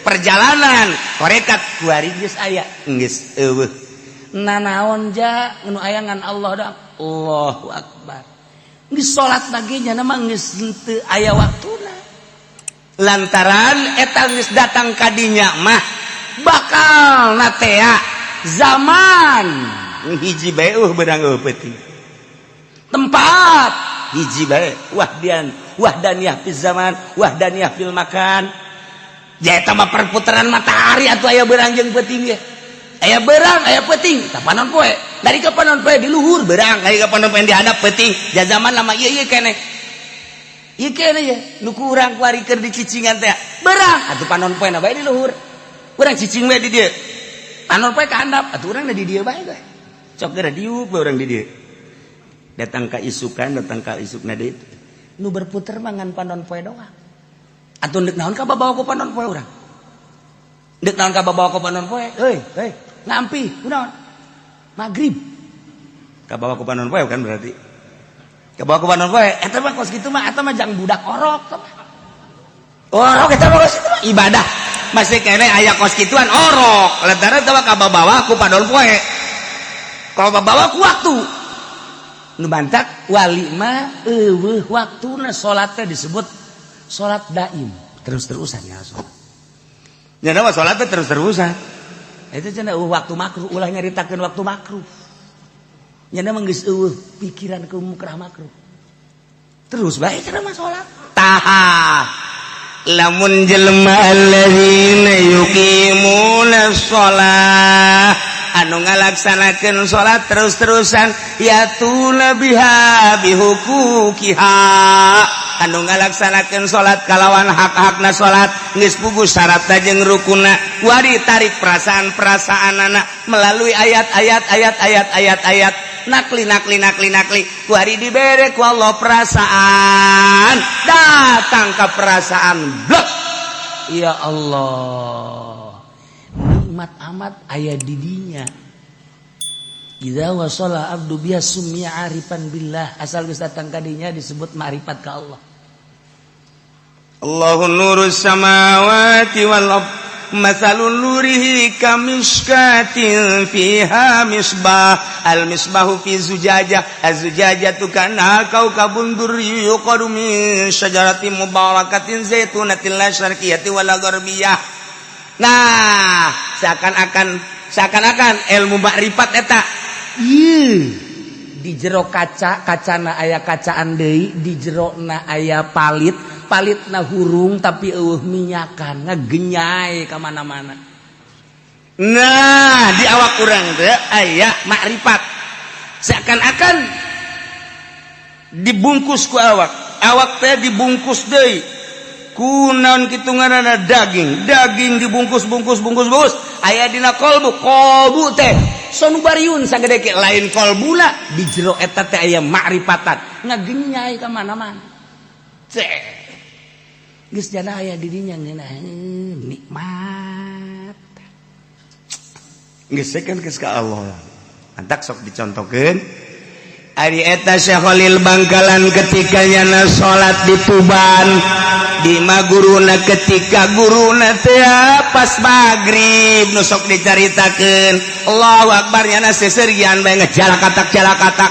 perjalanan tarekat, kuari geus aya, geus eueuh. Nanaon ja nu aya ngan Allah dah. Allahu akbar. Geus salat lagi nya mah geus henteu aya waktuna. Lantaran eta geus datang kadinya mah bakal natea zaman hiji bae beurang eueuh peuting. Tempat hiji bae, wahdian wahdaniyah fil zaman, wahdaniyah fil makan. Ja eta mah perputaran matahari atuh aya beurang jeung peuting ge. Aya beurang, aya peuting, tah panon poe. Dari ke panon poe di luhur beurang, dari ke panon poe di handap peuting. Ja zaman lama ieu ieu keneh. Ieu keneh ye, nu kurang kuari keur dicicingan teh. Beurang atuh panon poe na bae di luhur. Urang cicing we di dieu. Panon poe ka handap, atuh urang di dieu bae ge. Cok geura diuk we urang di dieu. Datang ka isukan, datang ka isukna deui. Nu berputar mah ngan panon poe doang. Atuh deuk naon ka babawa ku panon poe urang? Deuk naon ka babawa ku panon poe? Heuy, heuy, ngampi, kunaon? Maghrib. Kabawa ku panon poe kan berarti. Kabawa ku panon poe, eta mah kos kitu mah, eta mah jang budak orok. Orok eta mah kos kitu mah ibadah. Masih kene aya kos kituan orok. Lantaran eta mah kabawa ku panon poe. Kabawa ku waktu. Nu bantak wali mah eueuh waktuna, salat teh disebut salat daim, terus-terusan ya salat. Nya mah salat teh terus-terusan. Itu cenah eueuh waktu makruh, ulah nyaritakeun waktu makruh. Nya mah geus eueuh pikiran ke mukrah makruh. Terus bae cenah mah salat. Tah, lamun jelema alladzina yuqimuna shalah, anu ngalaksanakeun salat terus-terusan, yatuna biha bihuquqiha, anu ngalaksanakeun salat kalawan hak-hakna salat, geus puguh syaratna jeung rukuna, wari tarik perasaan-perasaan anak melalui ayat-ayat, ayat-ayat, ayat-ayat nakli, nakli, nakli, nakli, kuari dibere ku Allah perasaan, datang ke perasaan blok, ya Allah, nikmat amat aya didinya. Idza wasala abdu biha summiya arifan billah, asal geus datang kadinya disebut ma'rifat ka Allah. Allahu nurus samawati wal ard. Masalun nurihi kamiskatin fiha misbah al misbahu fi zujajah az-zujajatu kana kaukabun durri yuqadu min syajaratin mubarakatin zaitunatin la syarqiyatin wala gharbiyah. Nah, seakan-akan ilmu makrifat eta ieu di jero kaca, kacana aya kacaan deui, di jerona aya palit, palitna hurung tapi eueuh minyakan, ngagenyai ka mana-mana. Nah, di awak urang teh aya makrifat, seakan-akan dibungkus ku awak, awak teh dibungkus deui ku naon kitu ngaranna, daging, daging dibungkus bungkus bungkus bungkus, aya dina kolbu, kolbu teh sonubariun sagede ke lain kolbuna, di jero eta teh aya makrifatan ngagenyai ka mana-mana. Cek geus jana aya di dinya ngeunah nikmat geus kan geus ka Allah. Mantak sok dicontohkeun ari eta Syekh Khalil Bangkalan ketika nyana salat di Tuban di guruna, ketika guruna teh pas maghrib nu sok dicaritakeun Allahu Akbar, nyana seserian bae ngejalakatak jalakatak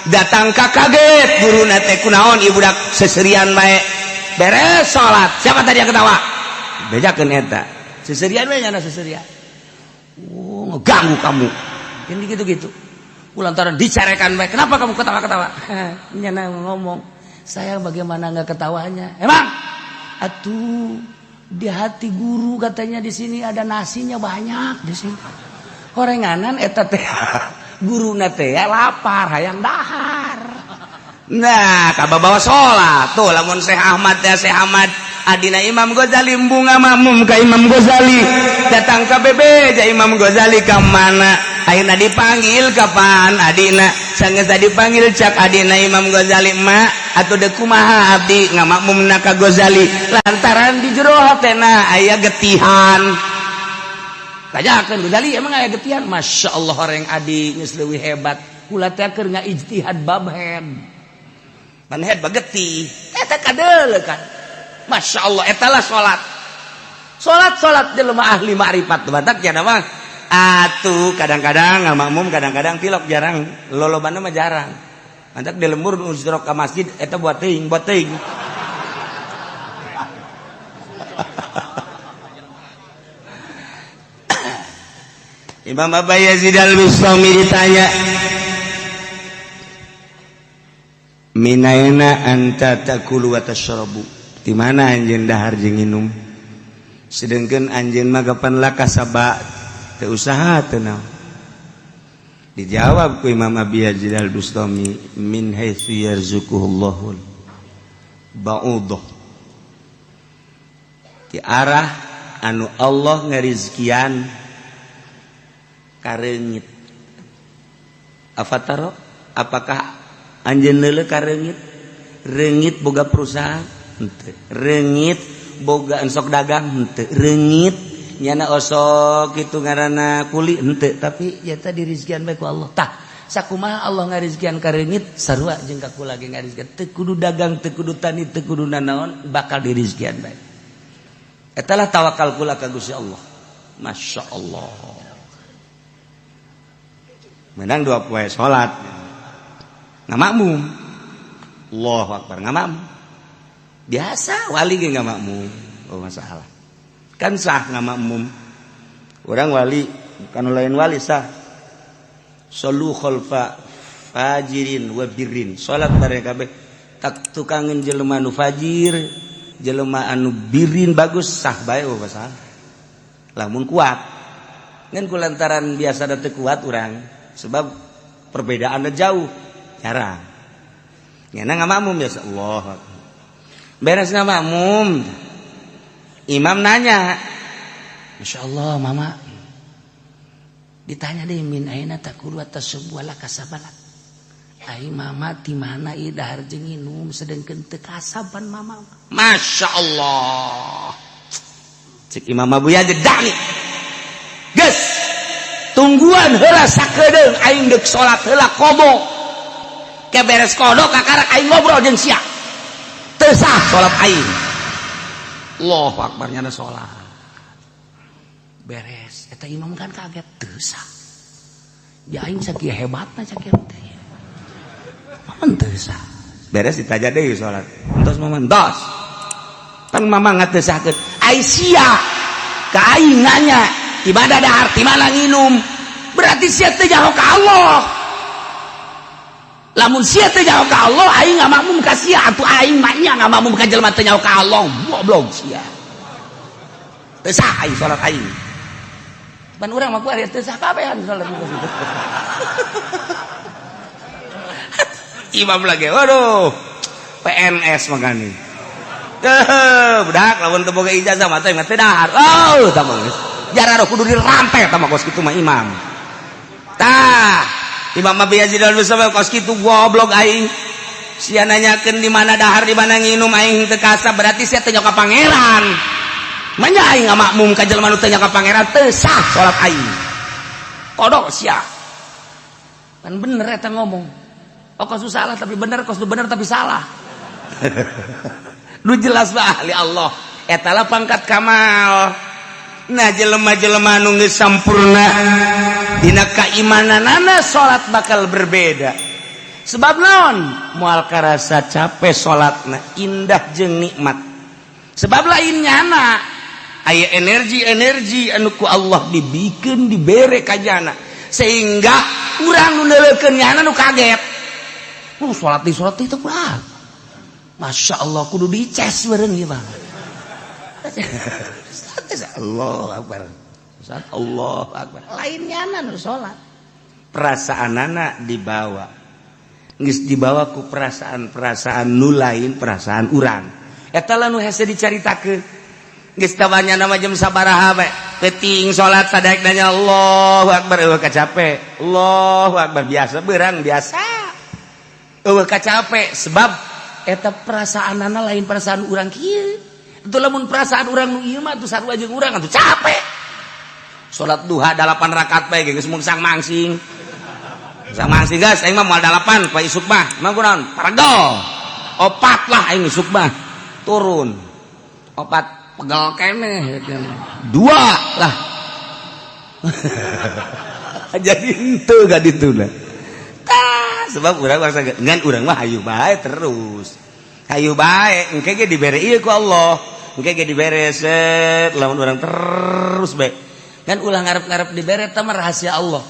datang ka, kaget guruna teh, kunaon ieu budak seserian bae? Beres salat, siapa tadi yang ketawa? Bejakeun eta seserian bae, nyana seserian, oh ngeganggu kamu ini gitu-gitu. Lantaran dicarekan baik, kenapa kamu ketawa-ketawa? Nyana ngomong, saya bagaimana nggak ketawanya? Emang? Atuh di hati guru katanya di sini ada nasinya banyak di sini. Horenganan eta teh guru teh lapar hayang dahar. Nah, kabawa sholat tuh lamun Syekh Ahmad teh, Syekh Ahmad adina Imam Ghazali bunga makmum ka Imam Ghazali, datang ka bebeja Imam Ghazali ka mana. Ayeuna dipanggil kapan adina, sanggeus dipanggil cak adina Imam Ghazali, "Mak, atuh deuk kumaha abdi ngamakmumna ka Ghazali?" Lantaran di jero hatena aya getihan. Tanyakeun Ghazali, emang aya getihan? Masya Allah, orang adi geus leuwih hebat, kula teh keur ngaijtihad bab head ban head bagetih eta kadeuleu kan. Masya Allah, etalah salat, salat, salat jelema ahli ma'rifat. Batak ya mah atuh kadang-kadang ngamakmum, kadang-kadang tilok, jarang, lolobana mah jarang. Mantak di lembur nu ka masjid eta buat teuing, buat teuing. Imam Abu Yazid Al-Bustami ditanya, minaina anta takulu wa tashrabu, di mana anjeun dahar jeung nginum, sedangkan anjeun mah kapan lakasaba teu usaha teu naon? Dijawab ku Imam Abi Yazid Al-Bustami, min haitsu yarzuquhullahu ba'udah, di arah anu Allah ngarizkian kareungit. Afataro, apakah anjeun leuleuh kareungit? Reungit boga perusahaan henteu, reungit boga ensok dagang henteu, reungit nyana osok kitu ngaranna kuli henteu, tapi ya tadi rizkian bae ku Allah. Tah, sakumaha Allah ngarizkian ka reungit, sarua jeung ka kula ge ngarizkian, teu kudu dagang, teu kudu tani, teu kudu nanaon, bakal dirizkian bae. Etalah tawakal kula ka Gusti Allah. Masya Allah, menang dua poe salat ngamakmum, Allahu Akbar, ngamakmum biasa, wali ge ngamakmum, oh masalah kan sah ngamakmum orang wali, bukan lain wali sah. Solu khalfa fajirin wa birrin, salat bareng kabeh tak tukangin jelema anu fajir, jelema anu birin bagus, sah bae, oh masalah lamun kuat. Ngan kulantaran biasa da teu kuat urang, sebab perbedaannya jauh, jarang nyana ngamakmum biasa. Allah, beres ngamakmum, imam nanya, Masya Allah mama, ditanya deh, min aina takulu atas sebuah kasabalat, ai mama di mana ieu dahar jeung nginum, sedengkeun teu kasaban mama? Masya Allah, cek Imam Abu Yazid, dani geus tungguan heula sakedeung, aing deuk salat heula qada, ke beres qada kakarak aing ngobrol jeung sia, teu sah salat aing. Allahu akbar, nyana salat. Beres eta imam kan kaget, teu sah. Ya aing sakieu hebatna, sakieu teh. Maman teu sah. Beres ditaja deui salat. Entos, Maman, tos. Pan Mama teu sahkeun. Ai sia ka aing nanya, ibadah dahar ti mana, nginum? Berarti sia teh nyaho ka Allah. Lamun sia teh nyaho ka Allah, aing ngamakmum ka sia atuh. Aing mah nya ngamakmum ka jelema teu nyaho ka Allah. Goblok sia. Teu sah aing salat aing. Pan urang mah kuari teu sah kabehan salat gitu. Imam lagi, waduh, PNS makanya. Eh, budak lamun teu boga ijazah mah teh teu dahar. Oh, tah mah geus. Jararo kudu dirantai tah mah kos kitu mah imam. Tah, Imam Abi Yazid al-Bustami kos kitu, goblok aing. Sia nanyakeun di mana dahar, di mana nginum, aing teu kasab, berarti sia teu ka Pangeran. Manya aing ngamakmum ka jelema nu teu ka Pangeran, teu sah salat aing. Kodok sia. Kan bener eta ngomong. Oh, kos salah tapi bener, kos bener tapi salah. Nu jelas mah ahli Allah. Eta lah pangkat kamal. Nah, jelema-jelema nu geus sampurna dina kaimananana, salat bakal berbeda. Sebab naon? Moal karasa capek salatna, indah jeung nikmat. Sebab lain nyana aya energi-energi anu ku Allah dibikeun, dibere ka jana sehingga urang nu neuleukeun nyana nu kaget. Salat di salat itu kurang. Masya Allah, kudu dices bareng ieu mah. Allah Akbar. Saat Allah Akbar. Lain nyana nu salat. Perasaanana dibawa. Geus dibawa ku perasaan-perasaan nu lain perasaan urang. Eta lah nu hese dicaritakeun. Geus tabanya nama jam sabaraha bae. Peuting salat sadaek nanya Allahu Akbar, eueuh kacape. Allahu Akbar biasa, beurang biasa. Eueuh kacape sebab eta perasaanana lain perasaan urang kieu. Itu lamun perasaan urang nu ieu mah atuh sarua jeung urang atuh capek. Salat duha 8 rakaat bae geus mungsang mangsing. Sang mangsing guys, aing mah moal 8 poe isuk mah. Emang kunaon? Paregel. Opat lah aing isuk mah. Turun. Opat pegel keneh. Dua lah. Jadi henteu gak dituna. Tah, sebab urang bangsa ngan urang mah hayu bae terus. Hayu bae, engke ge dibere ieu ku Allah. Engke ge dibere set lamun urang terus bae. Kan ulah ngarep-ngarep dibere, eta mah rahasia Allah.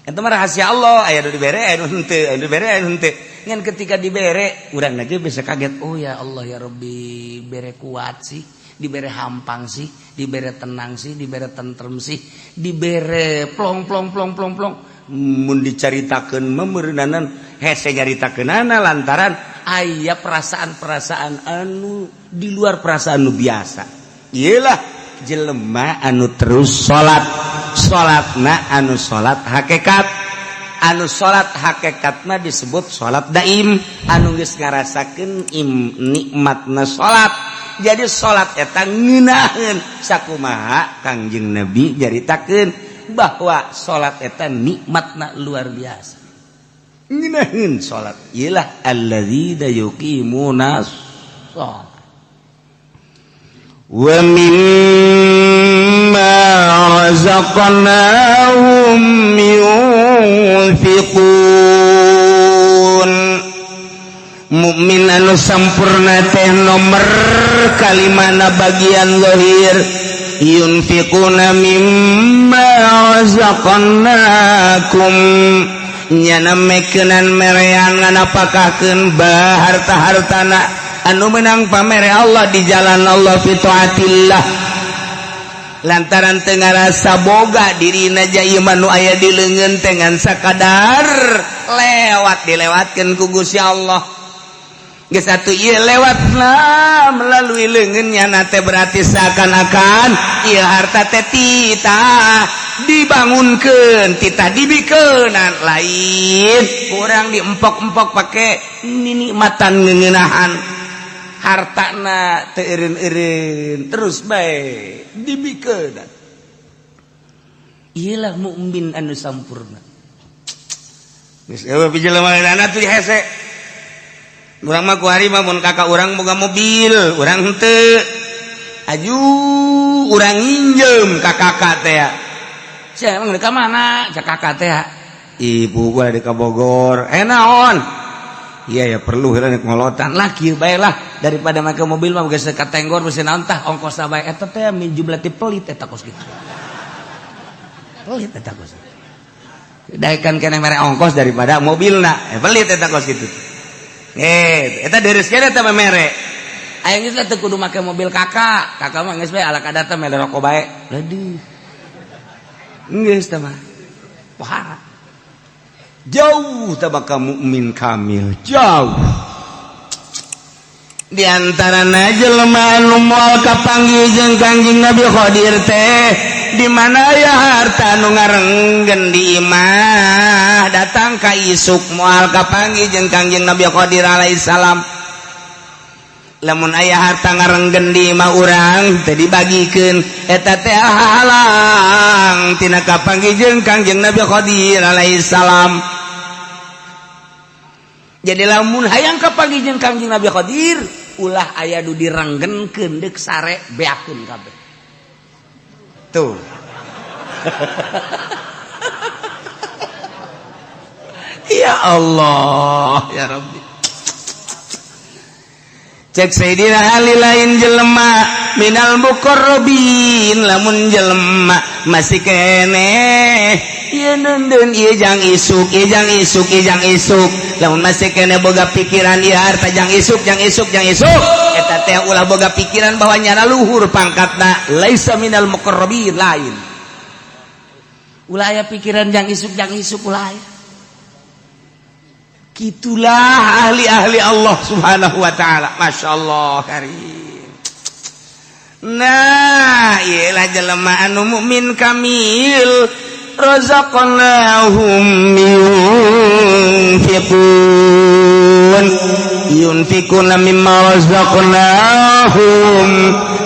Eta mah rahasia Allah, aya nu dibere, aya nu henteu, aya nu dibere, aya nu henteu. Ngan ketika dibere, urang lagi bisa kaget, oh ya Allah ya Rabbi, bere kuat sih, dibere hampang sih, dibere tenang sih, dibere tentrem sih, dibere plong plong plong plong plong. Mun dicaritakeun mah meureunanan hese nyaritakeunana lantaran aya perasaan-perasaan anu di luar perasaan nu biasa. Iyalah jelema anu terus salat, salatna anu salat hakikat, anu salat hakikat mah disebut salat daim, anu geus ngarasakeun im nikmatna salat. Jadi salat eta ngeunaheun sakumaha Kangjeng Nabi nyaritakeun bahwa salat eta nikmatna luar biasa. Ngeunaheun salat iyalah alladzina yuqimuna shalat wa mimma razaqnahum yunfiqun. Mukmin anu sampurna teh nomor kalimana bagian zahir, yunfiquna mimma razaqnakum, nyana mekenan merean nganapakakeun harta-hartana anu menang pamere Allah di jalan Allah, fi taatillah, lantaran teu ngarasa boga dirina ja ieu mah nu aya di leungeun teh ngan sakadar lewat, dilewatkeun ku Gusti Allah. Geus atuh ieu lewatna melalui leungeunnya nate, berarti seakan-akan ieu harta teh titah dibangunkeun, titah dibikeunan, lain kurang diempok-empok pake ninikmatan ngeuneunahan hartana teu eureun-eureun, terus bae dibikeunan. Iyalah mukmin anu sampurna. Geus eueuh pijelema tuh hese. Urang mah kuari mah mun kakak urang boga mobil, urang henteu. Aju urang nginjem ka kakak teh. Sia emang ka mana? Cak kakak teh. Ibu gua di Bogor. Eh, naon? Iya ya, perlu heula ngolotan lah, kieu bae lah, daripada make mobil mah geus ka tenggor geus naon tah ongkos bae eta teh min jumlah ti pelit eta kos gitu. Pelit eta kos. Daekan keneh mere ongkos daripada mobilna. Eh, pelit eta kos gitu. Eh, eta deres keneh eta mere. Aing geus teu kudu make mobil kakak. Kakak mah geus bae ala kadar teh mere rokok bae. Leudeut. Geus teh mah. Pohara. Jauh tabaka mukmin kamil, jauh. Di antara jelema anu moal kapanggih jeung Kangjeng Nabi Khadir teh di mana ya harta nu ngarenggen di imah datang ka isuk moal kapanggih jeung Kangjeng Nabi Khadir alaihi salam. Lamun aya harta ngarenggen di imah urang teu dibagikeun, eta teh halang tina kapanggih jeung Kangjeng Nabi Khadir alaihi salam. Jadi lamun hayang kapanggih jeung Kangjeng Nabi Khadir, ulah aya nu direnggenkeun, deuk sare beakeun kabeh tuh. Ya Allah, ya Rabbi. Cek Sayyidina Ali, lain jelema minal muqarrabin lamun jelema masih keneh ieu neundeun ieu jang isuk, ieu jang isuk, ieu jang isuk. Lamun masih keneh boga pikiran ieu harta jang isuk, jang isuk, jang isuk, eta teh ulah boga pikiran bahwa nyana luhur pangkatna, laisa minal muqarrabin. Lain, ulah aya pikiran jang isuk, jang isuk, ulah aya. Gitulah ahli-ahli Allah Subhanahu wa taala. Masya Allah karim. Nah, iyalah jelema anu mukmin kamil, razaqnahum yunfiqun, yunfiquna mimma razaqnahum,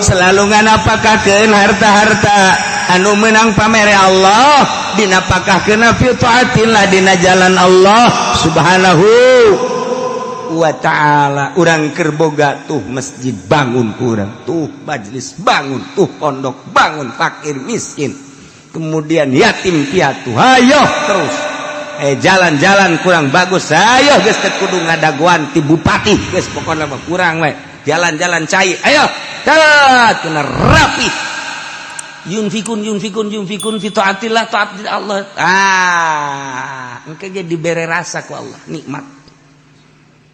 selalu nganapakakeun harta-harta anu menang pamere Allah, dinapakahkeun fi taatillah, dina jalan Allah Subhanahu wa ta'ala. Urang keur boga tuh masjid bangun, kurang tuh majelis bangun, tuh pondok bangun, fakir miskin kemudian yatim piatu, ayo terus. Eh, jalan-jalan kurang bagus, ayo, geus teu kudu ngadaguan ti bupati, geus pokona mah kurang we jalan-jalan cai, ayo tat kena rapi. Yunfikun, yunfikun, yunfikun fi taatillah, taat Allah. Ah, engke ge dibere rasa ku Allah nikmat.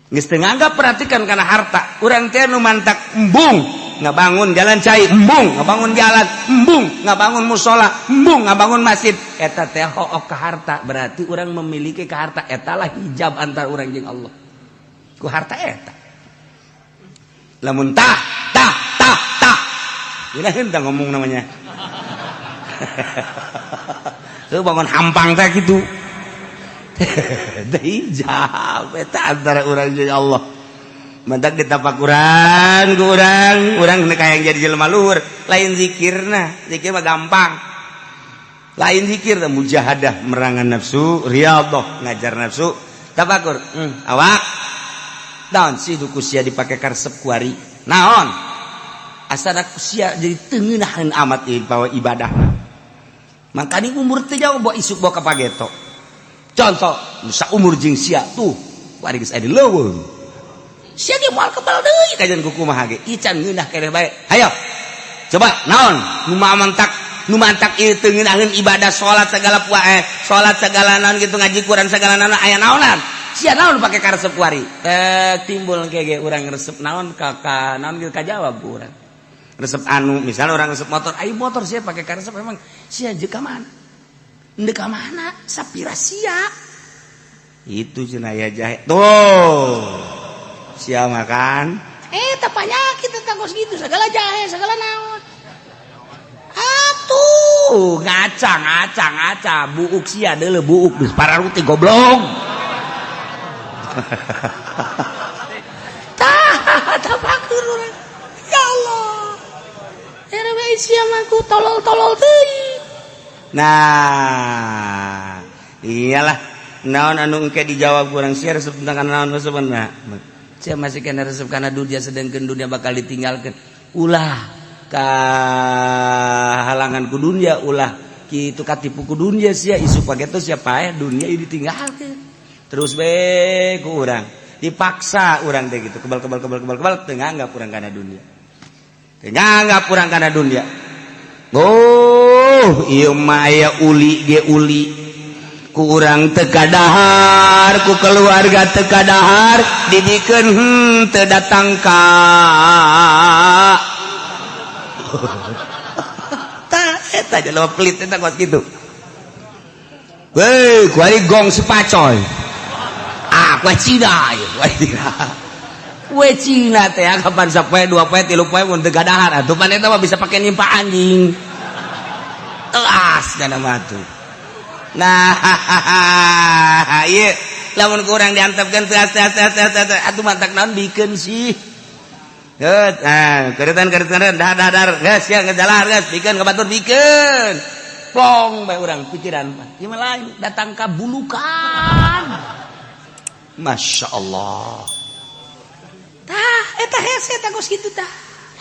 Geus teu nganggap perhatikan kana harta. Urang teh nu mantak embung ngabangun jalan cai, embung ngabangun jalan, embung ngabangun musola, embung ngabangun masjid, eta teh hook ka harta. Berarti urang memiliki ka harta, eta lah hijab antar urang jeung Allah ku harta eta. Lamun tah tah tah tah. Ini henteu ngomong namanya. Tuh bangun hampang teh gitu. Hijab eta antara urang jeung Allah. Mantak ditapakuran ku urang, urang kayak jadi jelema luhur, lain zikirna, zikir mah gampang. Lain zikir mujahadah merangan nafsu, riyadhah ngajar nafsu, tafakur. Awak. Naon sih ku sia dipake karesep kuari? Naon? Asana ku sia jadi teu ngeunaheun amat ieu bawa ibadah. Makanya umur teh jauh bawa isuk bawa ka pageto. Contoh, bisa umur jeung sia tuh, kuari geus aya di leuweung. Sia ge moal kebal deui kajian ku kumaha ge. Ican ngeunah keneh bae. Hayo. Coba naon nu mantak, nu mantak ieu teu ngeunaheun ibadah salat segala salat segala naon gitu, ngaji Quran segala naon, aya naonan. Sia naon pake karesep kuari? Eh, timbul ge urang resep naon ka ka naon gitu kajawab ku urang. Resep anu misalnya orang resep motor, ayo motor sia pake karesep emang sia jeung ka mana? Ndek ka mana? Sapira sia. Itu cenah ya jahe. Tuh. Sia makan. Eh, tak penyakit tentang kos gitu, segala jahe, segala naon. Atuh, ngaca ngaca ngaca, buuk sia deuleu buuk geus pararuti goblok. Tah, tapakur urang. Ya Allah. Era bae sia mah ku tolol-tolol teuing. Nah, iyalah naon anu engke dijawab kurang sia resep tentang naon resepna. Sia masih kena resep kana dunia sedangkan dunia bakal ditinggalkan. Ulah Kahalangan ku dunia, ulah kitu katipu ku dunia sia. Isuk pageto sia paeh, dunia ini ditinggalkeun terus be ku urang, dipaksa urang teh gitu, kebal kebal kebal kebal kebal, teu nganggap urang kana dunia, teu nganggap urang kana dunia. Oh, ieu mah aya uli ge, uli ku urang teu kadahar, ku keluarga teu kadahar, dibikeun teu datang ka. Tah, eta jelema pelit eta kos kitu. Weh, kuari gong si pacoy. Ah, kue Cina ieu, kue Cina. Kue Cina teh kapan sapoe, dua poe, tilu poe mun teu gadahar atuh pan eta mah bisa pake nimpa anjing. Teas dana mah tuh. Nah, ieu lamun kurang diantepkeun teas teas teas teas teas atuh mantak naon bikeun sih. Geus, nah, keretan keretan dah dah dar, geus ya ngejalan geus bikeun ka batur bikeun. Plong bae urang pikiran mah. Ieu mah lain datang ka bulukan. Masya Allah. Tah, eta hese tah kos kitu tah.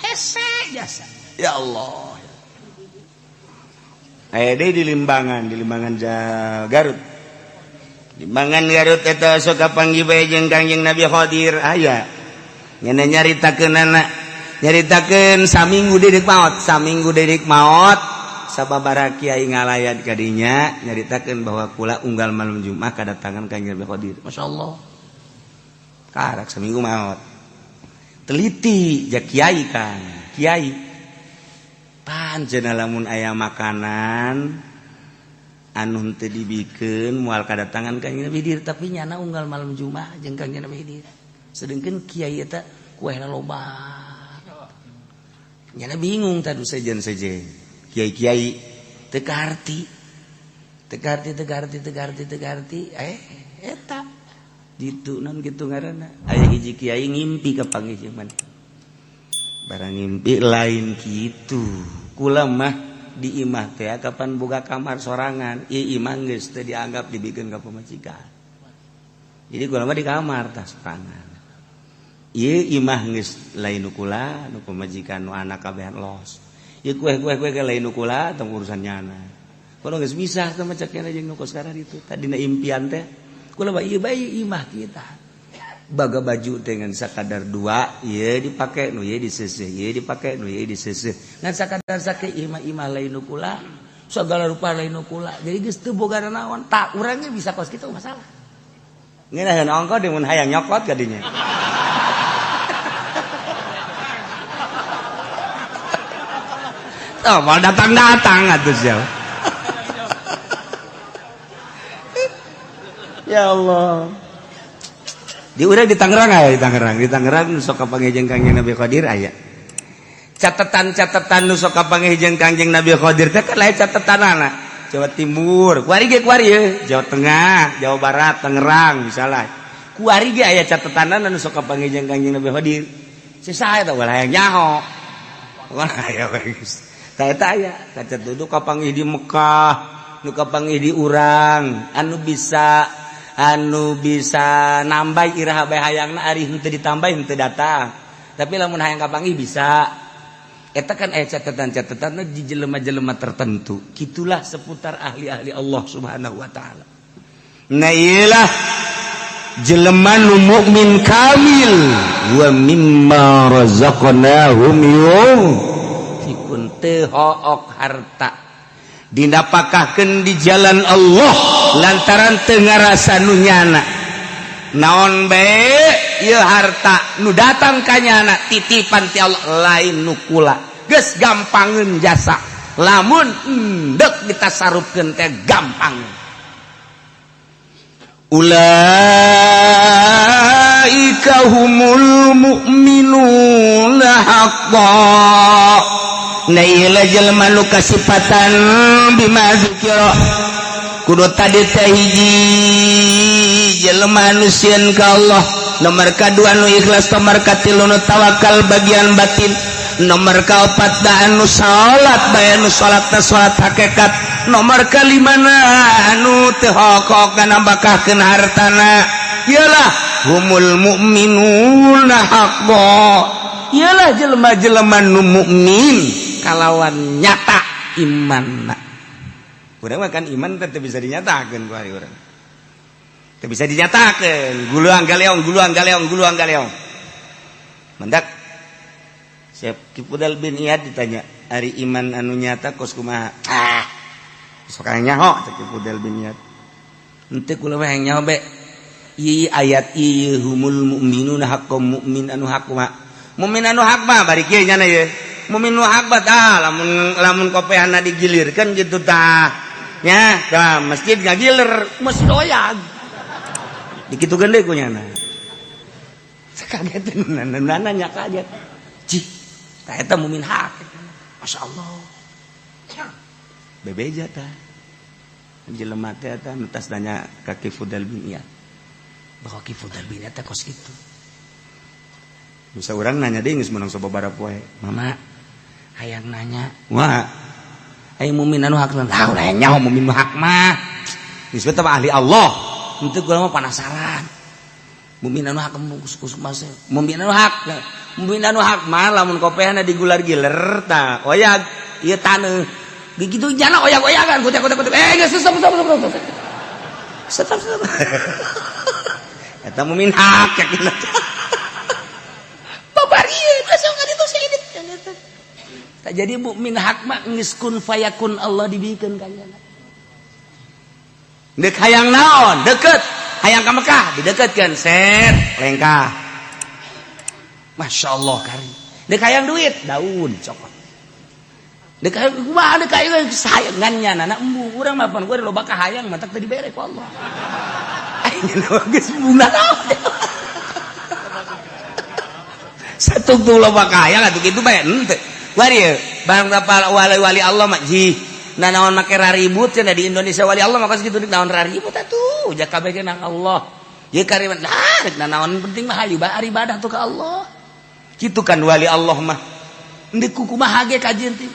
Hese jasa. Ya Allah. Aya deui di Limbangan Garut. Limbangan Garut eta sok kapanggih bae jeung Kangjeng Nabi Khadir aya. Nyana nyaritakeun anak nyaritakeun saminggu deui maot, saminggu deui maot, sababaraha kiai ngalayat kadinya nyaritakeun bahwa kula unggal malam Jumat kedatangan Kangjeng Nabi Khadir. Masya Allah. Karak seminggu maot. Teliti ja kiai kan, kiai. Pancen lamun aya makanan anu teu dibikeun moal kadatangan Kangjeng Nabi Khidir, tapi nyana unggal malam Jumat jeung Kangjeng Nabi Khidir. Sedengkeun kiai eta kuehna loba. Nyana bingung tadu sejen-sejen. Kiai-kiai teu kaharti. Teu kaharti, teu kaharti, teu kaharti, teu kaharti, eta ditu non kitu ngaranna. Aya hiji kiai ngimpi kapanggih jeung maneh. Barang ngimpi lain kitu. Kula mah di imah teh kapan boga kamar sorangan, ieu imah geus teu dianggap dibikeun ka pamajikan. Jadi kula mah di kamar tah sorangan. Ieu imah geus lain nu kula, nu pamajikan, nu anak kabehan los. Ieu kue-kue kue ge lain nu kula, tong urusan nyana. Kalau geus misah sama cek nyana jeung nu kos sekarang itu. Tadina impian teh kula mah ieu bae imah kita. Baga baju dengan sakadar dua, ieu dipake, nu ieu diseuseuh, ieu dipake, nu ieu diseuseuh. Ngan sakadar sake imah-imah lain nu kula, segala rupa lain nu kula. Jadi geus teu boga naon, tak urangnya bisa kos kitu masalah. Ngeunaheun ongko di mun hayang nyokot ka dinya. Oh, mau datang-datang atuh sia. Ya Allah. Di urang di Tangerang aya, di Tangerang, di Tangerang nu sok kapanggih jeung Kangjeng Nabi Khadir aya. Catatan-catatan nu sok kapanggih jeung Kangjeng Nabi Khadir teh kan lain catatanana. Jawa Timur, kuari ge kuari ye, Jawa Tengah, Jawa Barat, Tangerang misalnya. Kuari ge aya catatanana nu sok kapanggih jeung Kangjeng Nabi Khadir. Sisa eta ulah hayang nyaho. Ulah aya geus. Tah eta aya, kacat duduk kapanggih di Mekah, nu kapanggih di urang, anu bisa nambah iraha bae hayangna, ari henteu ditambah henteu datang. Tapi lamun hayang kapanggih bisa. Eta kan aya catatan-catatan di jelema-jelema tertentu. Kitulah seputar ahli-ahli Allah Subhanahu wa taala. Nah, iyalah jelema nu mukmin kamil, wa mimma razaqnahum yunfiqun, teu hook harta dinapakahkeun di jalan Allah lantaran teu ngarasa nu nyana. Naon bae ieu harta nu datang ka nyana titipan ti Allah, lain nu kula. Geus gampangeun jasa, lamun endek ditasarufkeun teh gampang. Ulaika humul mu'minuna haqqan. Nah, ieu jelema nu kasipatan bima dzukira kudu tadi teh, hiji jelema nu sieun ka Allah, nomor kadua nu ikhlas, nomor katilu nu tawakal bagian batin, nomor kaopat da anu salat bae, anu salat teh salat hakikat, nomor kalimana anu teu hokok nambahkeun hartana. Iyalah humul mu'minuna haqqan. Iyalah jelema-jelema nu mukmin kalawan nyata imanna. Urang mah kan iman teh bisa dinyatakeun ku ari urang. Teu bisa dinyatakeun, guluang galeong, guluang galeong, guluang galeong. Mendak Siap Ki Fudhail bin Iyad ditanya, "Ari iman anu nyata kos kumaha?" Ah. Sok nyaho cek Ki Fudhail bin Iyad. Henteu, kula mah hayang nyaho be. Ieu ayat ieu, humul mu'minuna haqqan, mukmin anu hak mah. Mukmin anu hak mah bari kieu nyana ye. Mukmin nu hak mah tah lamun lamun kopehana digilirkeun gitu tah. Nya, tah masjid ngagiler, masjid oyag. Dikitukeun deui ku nyana. Kaget nanya, kaget. Cih, tah eta mukmin hak. Masya Allah. Bebeja tah. Jelema teh eta nu tas nanya ka Ki Fudhail bin Iyad. Bahwa Ki Fudhail bin Iyad teh kos kitu. Bisa urang nanya deui geus meunang sababaraha poe. Mama, hayang nanya. Wah. Aya mukmin anu hak lah, ulah nyaho mukmin nu hak mah. Geus teh ahli Allah. Henteu, kula mah penasaran. Mukmin anu hak kus mas. Mukmin anu hak. Mukmin anu hak mah lamun kopehna digular-giler tah oyag ieu taneuh. Begitu jana oyag-oyagan kutek kutek kutek. Eh, geus, stop, stop, stop, stop. Stop, stop. Eta mukmin hak yakin. Babari langsung ka ditu saidit. Tak jadi mukmin hak mah geus kun fayakun, Allah dibikeun ka nyana. Dek hayang naon, deket. Hayang ka Mekah, dideketkeun, set, lengkah. Masya Allah kari. Dek hayang duit, daun cokot. Dek hayang kumaha, dek hayang sayangannya nana embung urang mah pan gua loba kahayang matak teu dibere ku Allah. Aing geus bunga naon. Satu tuh loba kahayang atuh kitu bae henteu. Wari barang wali-wali Allah mah jih. Nah, naon make raribut cenah di Indonesia wali Allah mah kitu, naon raribut atuh, ja kabeh ge nang Allah. Ye kariman nah rek naon, penting mah hayu bae ibadah tuh ke Allah. Kitu kan wali Allah mah. Endek kumaha ge kajian teh.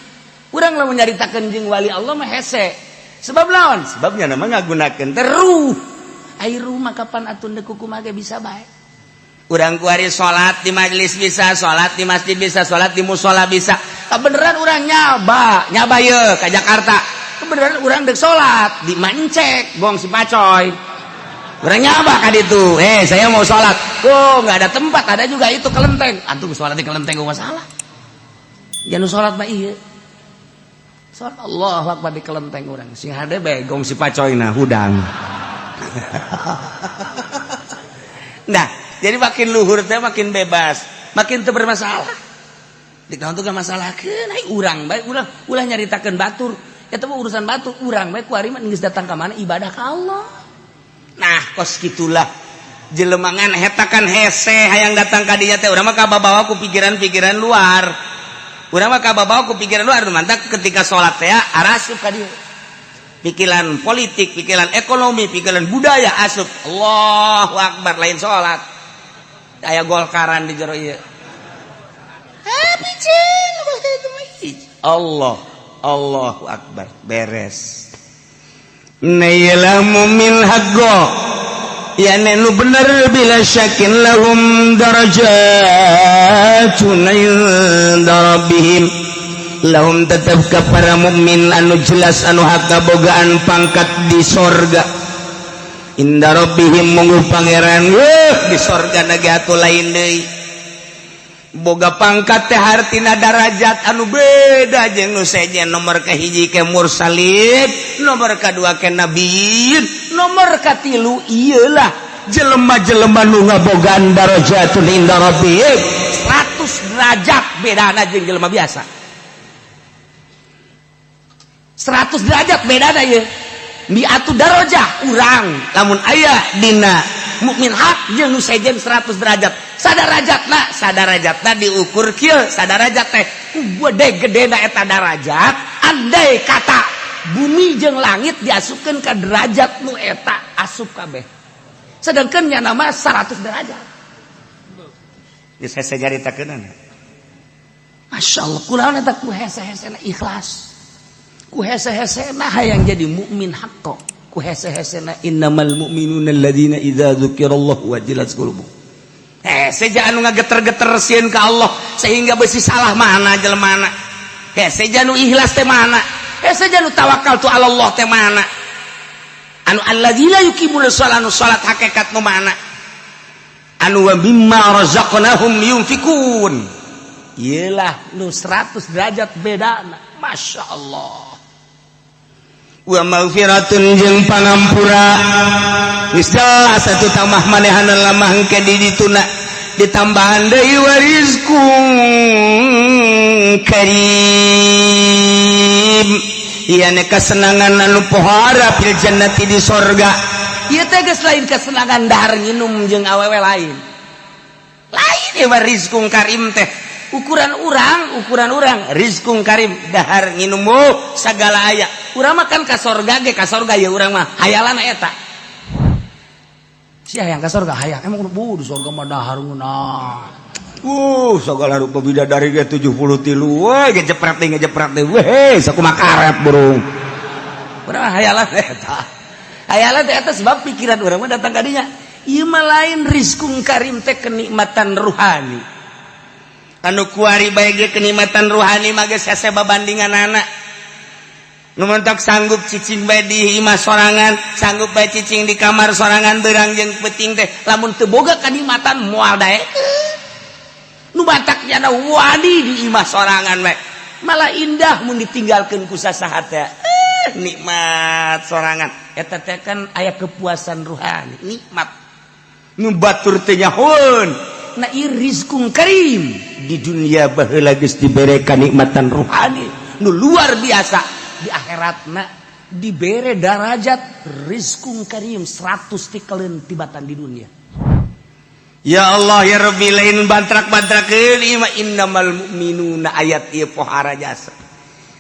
Urang lamun nyaritakeun jeung wali Allah mah hese. Sebab naon? Sebabnya nama ngagunakeun teh ruh. Ai ruh mah kapan atuh ndek kumaha ge bisa bae. Urang kuari salat di majelis bisa, salat di masjid bisa, salat di musola bisa. Kebenaran urang nyaba, nyaba ye ke Jakarta. Kebenaran urang dek salat di Mancek, gong si pacoy. Urang nyaba ka ditu. Eh, saya mau salat. Oh, nggak ada tempat, ada juga itu kelenteng. Antum salat di kelenteng gua masalah. Jangan salat mah iya. Salat Allah Akbar di kelenteng urang. Sing hade bae gong si pacoy nah hudang. Nah, jadi makin luhur teh makin bebas, makin teu bermasalah. Di tuh gak masalah ai urang bae ulah ulah nyaritakeun batur. Eta mah urusan batur, urang bae kuari mah geus datang ka mana ibadah ka Allah. Nah, kos gitulah jelemangan hetakan hese hayang datang ka dinya teh urang mah kababawa ku pikiran-pikiran luar. Urang mah kababawa ku pikiran luar, mantak ketika salat teh arasup ka dieu. Pikiran politik, pikiran ekonomi, pikiran budaya asup. Allahu akbar lain salat. Aya golkaran di jero ieu. Allah, Allahu akbar, beres. Nailah mumin haqqo ya nu bener bila syakin lahum darajatun inda rabbihim, lahum tetap ke para mukmin anu jelas anu hak kabogaan pangkat di sorga, inda rabbihim munggu pangeran. Wuh, di sorga nage atuh lain deui boga pangkat teh, hartina darajat anu beda jeung nu sejen. Nomor kahiji ke mursalin, nomor kadua ke nabiyin, nomor katilu iyalah jelema-jelema nu ngabogaan darajatun inda rabbihim. 100 derajat bedana jeung jelema biasa, 100 derajat bedana ye miatu darajah urang lamun aya dina mukmin hak jeung nu sejen 100 derajat. Sadarajatna, sadarajatna diukur kieu, sadarajat teh ku gede gedena eta darajat, andai kata bumi jeung langit diasupkeun ka derajat nu eta asup kabeh, sedangkan nya nama 100 derajat. Geus hese nyaritakeunana. Masya Allah, kunaon eta? Ku hese-hesena ikhlas, ku hese-hesena hayang jadi mukmin haqqo, ku hese-hesena innamal mu'minuna alladzina idza dzukirallahu wajilat qulubuhum. Hese ja anu ngageter-geter sieun ka Allah sehingga besi salah mana jelemana. Hese ja nu ikhlas teh mana? Hese ja nu tawakal tu Allah teh mana? Anu alladzina yuqimuna shalah, anu salat hakikat nu mana? Anu wa mimma razaqnahum yunfikun. Iyalah nu 100 derajat bedana. Masya Allah. Wa maghfiratun jeung pangampura. Geus jelas atuh tambah manehana lamah engke di dituna ditambahan deui wa rizqun karim. Ieu kesenangan anu pohara fil jannati di sorga. Ieu teh geus lain kesenangan dahar nginum jeung awewe lain. Lain ieu mah rizqun karim teh. Ukuran urang rizqun karim dahar nginum oh, sagala aya. Urang mah kan ka sorga ge, ka sorga ya urang mah hayalana eta. Sia hayang ka sorga hayang emang bu di sorga mah dahar ngeunah. Segala rupa bidadari ge 73 weh ngejepret deui ngejepret deui weh sakumaha karet burung. Urang mah hayalan eta. Hayalan teh eta sebab pikiran urang mah datang ka dinya. Ieu mah lain rizqun karim teh kenikmatan ruhani. Anu kuari bae ge kenikmatan ruhani mah geus hese babandinganana. Nu mentok sanggup cicing bae di imah sorangan, sanggup bae cicing di kamar sorangan beurang jeung peuting teh lamun teu boga kanikmatan moal daekeun. Nu batak nyana wadi di imah sorangan bae. Malah indah mun ditinggalkeun ku sasaha teh. Nikmat sorangan. Eta teh kan aya kepuasan ruhani, nikmat. Nu batur teh nyahoeun. Nah ieu rizqun karim di dunia baheula geus dibere kanikmatan ruhani nu luar biasa, di akhiratna dibere darajat rizqun karim 100 tikaleun tibatan di dunia. Ya Allah ya Rabbi, lain bantrak-bantrakeun ieu mah innamal mu'minuna ayat ieu pohara jasa.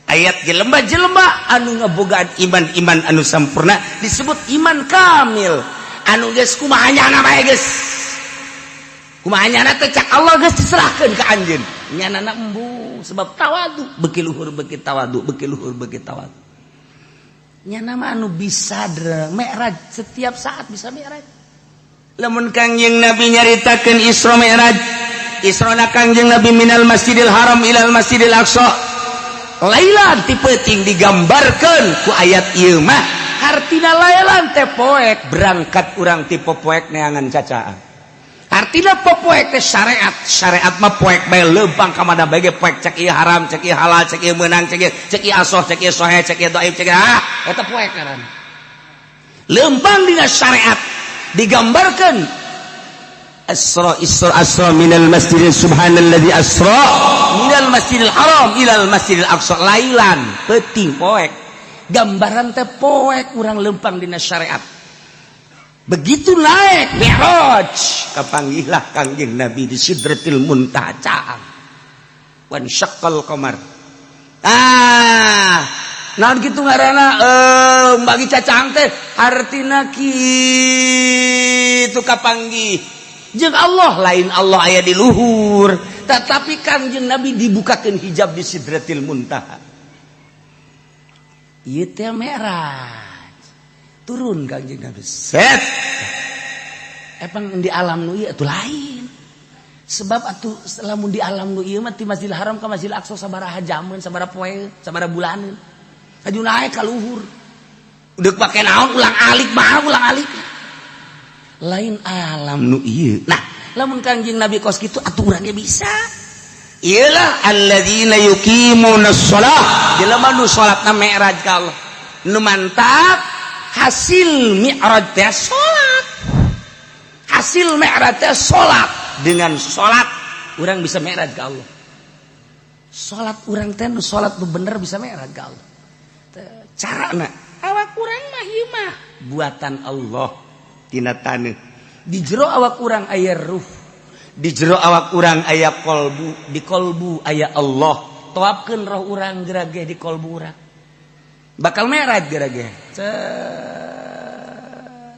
Ayat jelema-jelema anu ngabogaan iman-iman anu sampurna disebut iman kamil. Anu geus kumaha nyana bae geus. Kumaha nyana teh cak Allah geus diserahkeun ka anjeun. Nyanana embung sebab tawadu, beuki luhur beuki tawadu, beuki luhur beuki tawadu. Nyana mah anu bisa mi'raj setiap saat bisa mi'raj. Lamun Kangjeng Nabi nyaritakeun Isra Mi'raj, Isra na Kangjeng Nabi minal Masjidil Haram ilal Masjidil Aqsa. Lailan ti peuting digambarkeun ku ayat ieu mah hartina lailan teh poek berangkat urang ti poek neangan cacaan. Artina poek teh syariat, syariat mah poek bae leumpang ka mana bae ge poek, cek ieu haram, cek ieu halal, cek ieu meunang, cek ieu asoh, cek ieu soheh, cek ieu dhaif, cek ieu ah eta poek ngaranna. Leumpang dina syariat digambarkan Asra Isra Asra minal Masjidil subhanalladzi asra minal Masjidil Haram ilal Masjidil Aqsa lailan peuting poek gambaran teh poek urang leumpang dina syariat. Begitu naik Mi'raj kapanggihlah Kangjeng Nabi di Sidratil Muntaha caang wan syaqqal qamar. Ah naon kitu ngaranna bagi cacaang teh hartina kitu kapanggih jeung Allah, lain Allah aya di luhur tetapi Kangjeng Nabi dibukakeun hijab di Sidratil Muntaha. Ieu teh Mi'raj turun Kangjeng Nabi set epang di alam nu ieu atuh lain sebab atuh lamun di alam nu ieu mah ti Masjidil Haram ka Masjidil Aqsa sabaraha jameun, sabaraha poe, sabaraha bulaneun, aju naik ka luhur udah pake naon ulang alik mah ulang alik lain alam nu ieu. Nah lamun Kangjeng Nabi kos kitu atuh urang ge bisa. Iyalah alladzina yuqimuna shalah, jelema nu salatna mi'raj ka Allah. Nu mantap hasil mi'raj teh salat, hasil mi'raj teh salat. Dengan salat urang bisa mi'raj ka Allah. Salat urang teh nu salat nu bener bisa mi'raj ka Allah. Carana awak urang mah ieu mah buatan Allah tina taneuh. Di jero awak urang aya ruh, di jero awak urang aya kolbu, di kolbu aya Allah. Toapkeun roh urang gerage di kolbu urang bakal mi'raj gerage.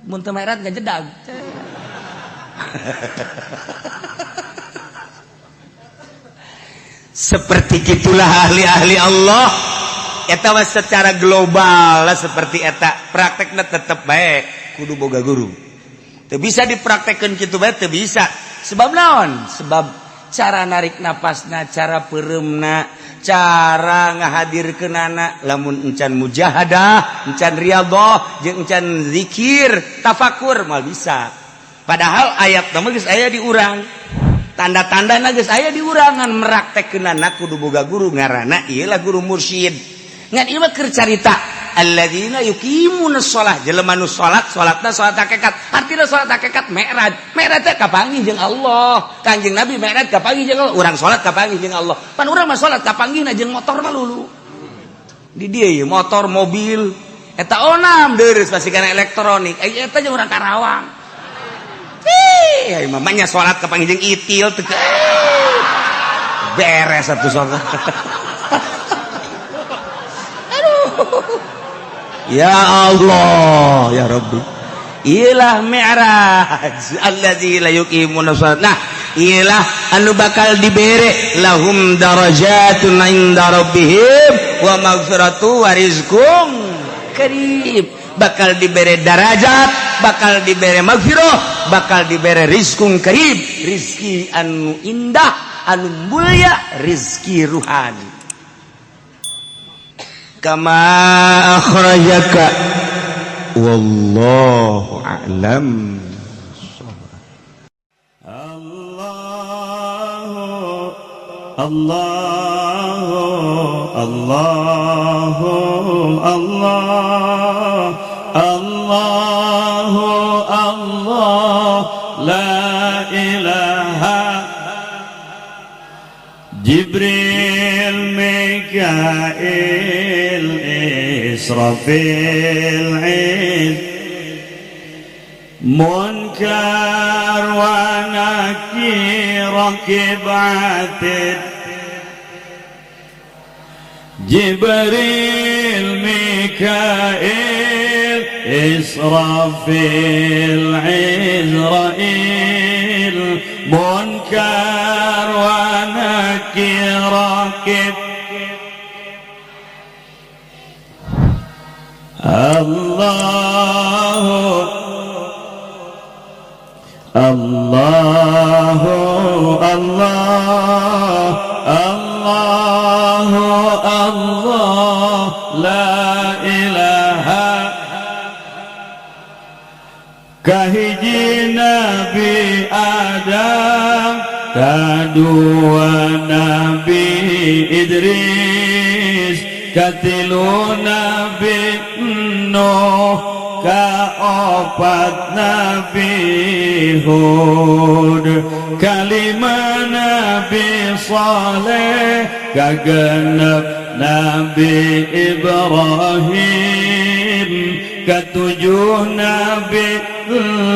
Mun teu mi'raj ngajedag. Seperti gitulah ahli-ahli Allah. Eta mah secara global lah seperti eta, praktekna tetep baik kudu boga guru. Teu bisa dipraktekkeun kitu bae, teu bisa. Sebab naon? Sebab cara narik napasna, cara peureumna, cara ngahadirkeunana, lamun encan mujahadah, encan riyadhah, jeung encan zikir, tafakur, moal bisa. Padahal ayat mah geus aya di urang. Tanda-tanda geus aya di urang, ngan meraktekkeunana kudu boga guru, ngaranna ieu lah guru mursyid. Ngan ieu mah keur carita alladzina yuqimuna shalah, jelema nu salat, salatna salat hakikat. Artina salat hakikat mi'raj. Mi'raj teh kapanggih jeung Allah. Kanjeng Nabi mi'raj kapanggih jeung Allah. Urang salat kapanggih jeung Allah. Pan urang mah salat kapanggihna jeung motor mah lulu. Di dieu ye motor, mobil eta onam deureuh pasti kana elektronik. Eta jeung urang Karawang. Ih, mamanya salat kapanggih jeung itil teu beres satu salat. Aduh. Ya Allah, ya Rabbi. Ilah mi'raj allazi la yuqimuna shalat. Nah, ilah anu bakal dibere lahum darajatun inda rabbihim wa maghfiratu wa rizqum karim. Bakal dibere darajat, bakal dibere maghfirah, bakal dibere rizqum karim, rizki anu indah, anu mulia, rizki ruhani. Kama akhrajaka wallahu a'lam. Allah Allah Allah Allah Allah Allah la ilaha. Jibril, Mikail, Israfil, Munkar wa Nakir, Raqib, Atid. Jibril, Mikail, Israfil, Izrail, Munkar wa Nakir, Raqib. Allah Allah Allah Allah Allah la ilaha. Kahiji Nabi Adam, kadua Nabi Idris, katilu Nabi Nuh, kaopat Nabi Hud, kalima Nabi Saleh, kagenep Nabi Ibrahim, ketujuh Nabi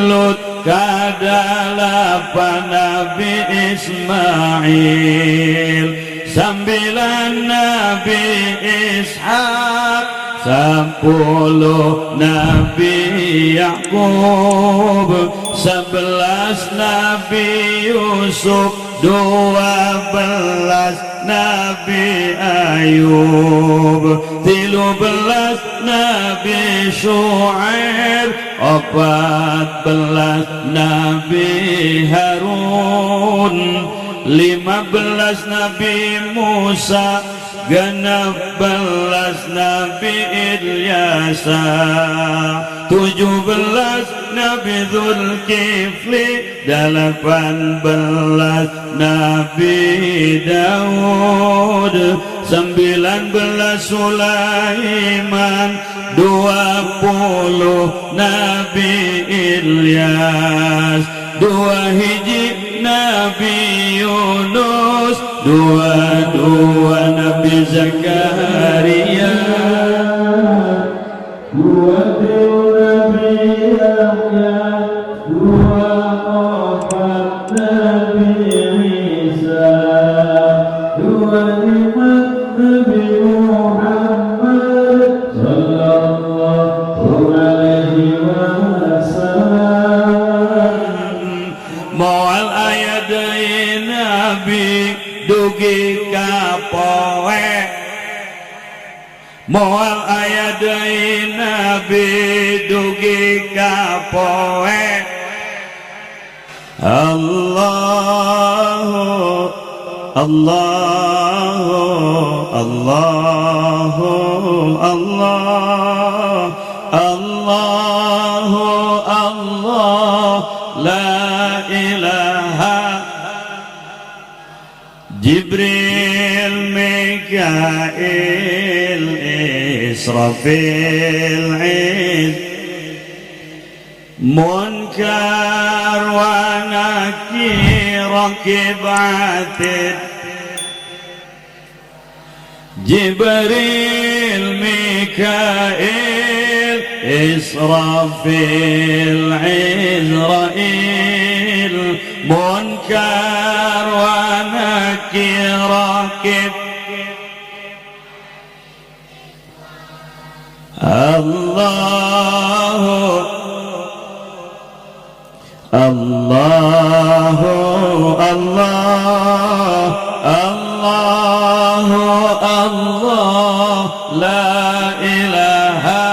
Lut, kadalapan Nabi Ismail, sambilan Nabi Ishak, 10 Nabi Yakub, 11 Nabi Yusuf, 12 Nabi Ayub, 13 Nabi Shu'aib, 14 Nabi Harun, 15 Nabi Musa, 16 Nabi Ilyasa, 17 Nabi Zulkifli, 18 Nabi Daud, 19 Sulaiman, 20 Nabi Ilyas, 2 Nabi Yunus, 22 Nabi Zakaria, 23 Nabi Yahya, 24 Nabi Isa, 25 Nabi Muhammad sallallahu alaihi wasallam. Moal aya deui nabi dugi ka poe, moal aya deui nabi dugi ka poe. Allahu Allahu Allahu Allah Allahu Allah la ilaha. Jibril, Mikail, Israfil, Iz Munkar wa Nakir, Rakib, Atid. Jibril, Mikail, Israfil, Izrail, Munkar wa Nakir, Rakib. Allahu Allahu Allah Allahu Allah la ilaha.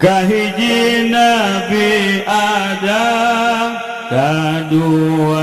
Kahiji Nabi Adam, kadua